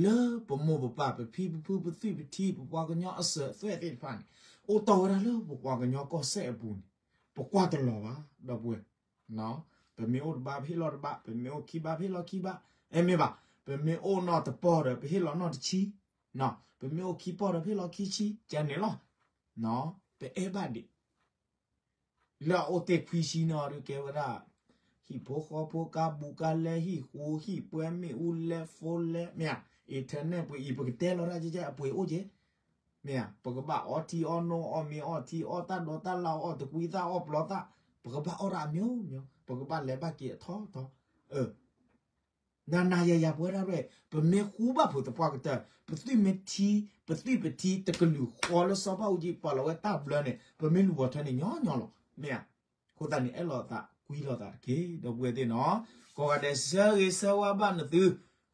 လၢပမိၢ်ပပၢ် ပဖံပဖု ပသွံၣ်ပထံ ပပှၤကညီအစၢၤအသွဲၣ်သ့ၣ်တဖၣ်န့ၣ် အိၣ်တီၢ်ဝဲဒၣ်လၢပပှၤကညီကီၢ်စဲၣ်အပူၤန့ၣ် ပကွၢ်တလီၤဘၣ် ဒီပုၢ်ဝဲၢ် ပမ့ၢ်အိၣ်တဘး ပဟ့ၣ်လီၤတဘး ပမ့ၢ်အိၣ်ခံဘး ပဟ့ၣ်လီၤခံဘး အဲ မ့ၢ်ဘၣ် ပမ့ၢ်အိၣ်နီၢ်တပီၢ်ဒီး ပဟ့ၣ်လီၤနီၢ်တဆံ ပမ့ၢ်အိၣ်ခံပီၢ်ဒီး ပဟ့ၣ်လီၤခံဆံ ကန့ၣ်လီၤ ပအဲၣ်ဘၣ်ဒံး လၢအအိၣ်တ့ၢ်ခွံဆံန့ၣ်ဒီး ကဲဝဲဒၣ် ဟံၣ်ဖိဃီဖိ ကါဘူးကါလဲ ဟံၣ်ဃူဟံၣ်ပှဲၤ မ့ၣ်အူလဲ ဖိလဲ မ့ၢ်ဧါ internet ပှ့ၤအံၤ ပကတဲလီၤတၢ်ကဲကဲ အပှ့ၤအိၣ်က့ၤ မ့ၢ်ဧါ ပကဘၣ်အီထံအီနိ အီၣ်မ့ၤအီထံ အီၣ်တၢ်ဒိးတၢ်လၢ် အီၣ်တကွံသၣ် အီၣ်ပျီသၣ် ပကဘၣ်အီၣ်ဒၣ်အမျိုးမျိုး ပကဘၣ်လဲၤဘၣ်က့ၤအထီထီ နၤနၤယၤယၤ ပဝဲဒၣ်ရဲၣ် ပမ့ၢ်ဃူဘၣ်ဖိသပှၢ်ကတၢၢ် ပသွံၣ်မ့ၢ်ထံ ပသွံၣ်ပထံ တကလုာ်ဃီလၢစီၤဘၣ်အူကၠံ ပာ်လီၤဝဲတၢ်ဘျၢန့ၣ် ပမ့ၢ်လူၤပိာ်ထွဲန့ၣ်ညီညီလီၤ မ့ၢ်ဧါ အဃိသတးန့ၣ် အဲၣ်လိာ်သးကွံလိာ်သးတက့ၢ် ဒီပုၢ်ဝဲၢ်သ့ၣ်နီၤ ကိးဂၤဒဲးဆၢဂ့ၤဆၢဝါဘၣ်နသု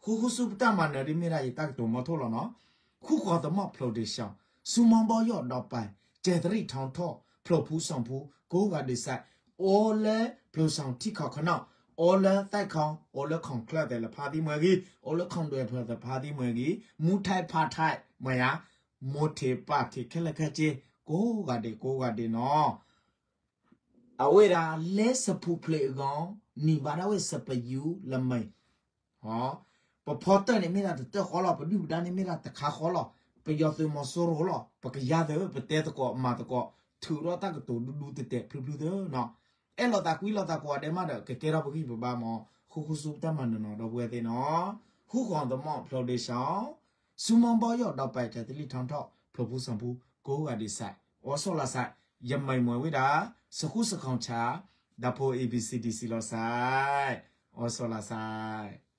ဃုဃုဆူပတၢ်မၤနၢၤဒ်မ့ၢ်ဒၣ်ယတၢ်ကတိၤမီထိၣ်လီၤနီၤ ဃုဃီၤသမီၣ် ဖျိးဒ့ၣ်ရှီ ဆူမီဘီယီၣ်ဒီးပၢ် ကဲသရံၣ်ထီထီၣ် ဖျိးဖူစီၣ်ဖူ ကိးဂၤဒဲးစဲး အိၣ်လၢဖျိးစီၣ်ထံခီၣ်ခနီၣ် အိၣ်လၢသဲၣ်ခီ အိၣ်လၢခီၣ်ချၢၣ်သဲးလၢဖါသံမွဲဂ့ၤ အိၣ်လၢခီၣ်ဒွဲၣ်ဖျၢၣ်သဲးဖါသံမွဲဂ့ၤ မူထဲဖါထဲ မ့ၢ်ဧါ မိၢ်ထံးပၢ်ထံးခဲလၢာ်ခဲဆ့ ကိးဂၤဒဲးကိးဂၤဒဲးနီၤ အဝဲဒၣ်လၢစပူၤဖျဲးအဂီၢ် နံၣ်ဘၣ်ဒၣ်ဝဲစပယူးလၢမဲာ် ပဖီတၢၢ်န့ၣ်မ့ၢ်ဒၣ်တတၢၢ်ဃီလီၤ ပဒုၣ်ပဒါန့ၣ်မ့ၢ်ဒၣ်တခါဃီလီၤ ပယီၤသုးမီၤစိရိၤလီၤ ပကယါသၢ ပတဲသကိးမၤသကိး ထုးထီၣ်တၢ်ကတိၤဒူဒူတဲာ်တဲာ်ဖျုးဖျုးသၢနီၤ အဲၣ်လိာ်သးကွံလိာ်သးကိးဂၤဒဲးမးဒီး ကကဲထီၣ်ပဂံၢ်ပဘါမး ဃုဃုဆူပတၢ်မၤနၢၤနီၤ ဒီပုၢ်ဝဲၢ်သ့ၣ်နီၤ ဃုဃီၤသမီၣ် ဖျိးဒ့ၣ်ရှီ ဆူမီဘီယီၣ်ဒီးပၢ် ကဲသရံၣ်ထီထီၣ် ဖျိးဖူစီၣ်ဖူ ကိးဂၤဒဲးစဲး အိၣ်ဆီၣ်လီၤစဲး ယမံၤမွဲဝဲဒၣ် စဃူစခီၣ်ဆၣ် ဒီးဖိ A B C D စံးလီၤစဲး အိၣ်ဆီၣ်လီၤစဲး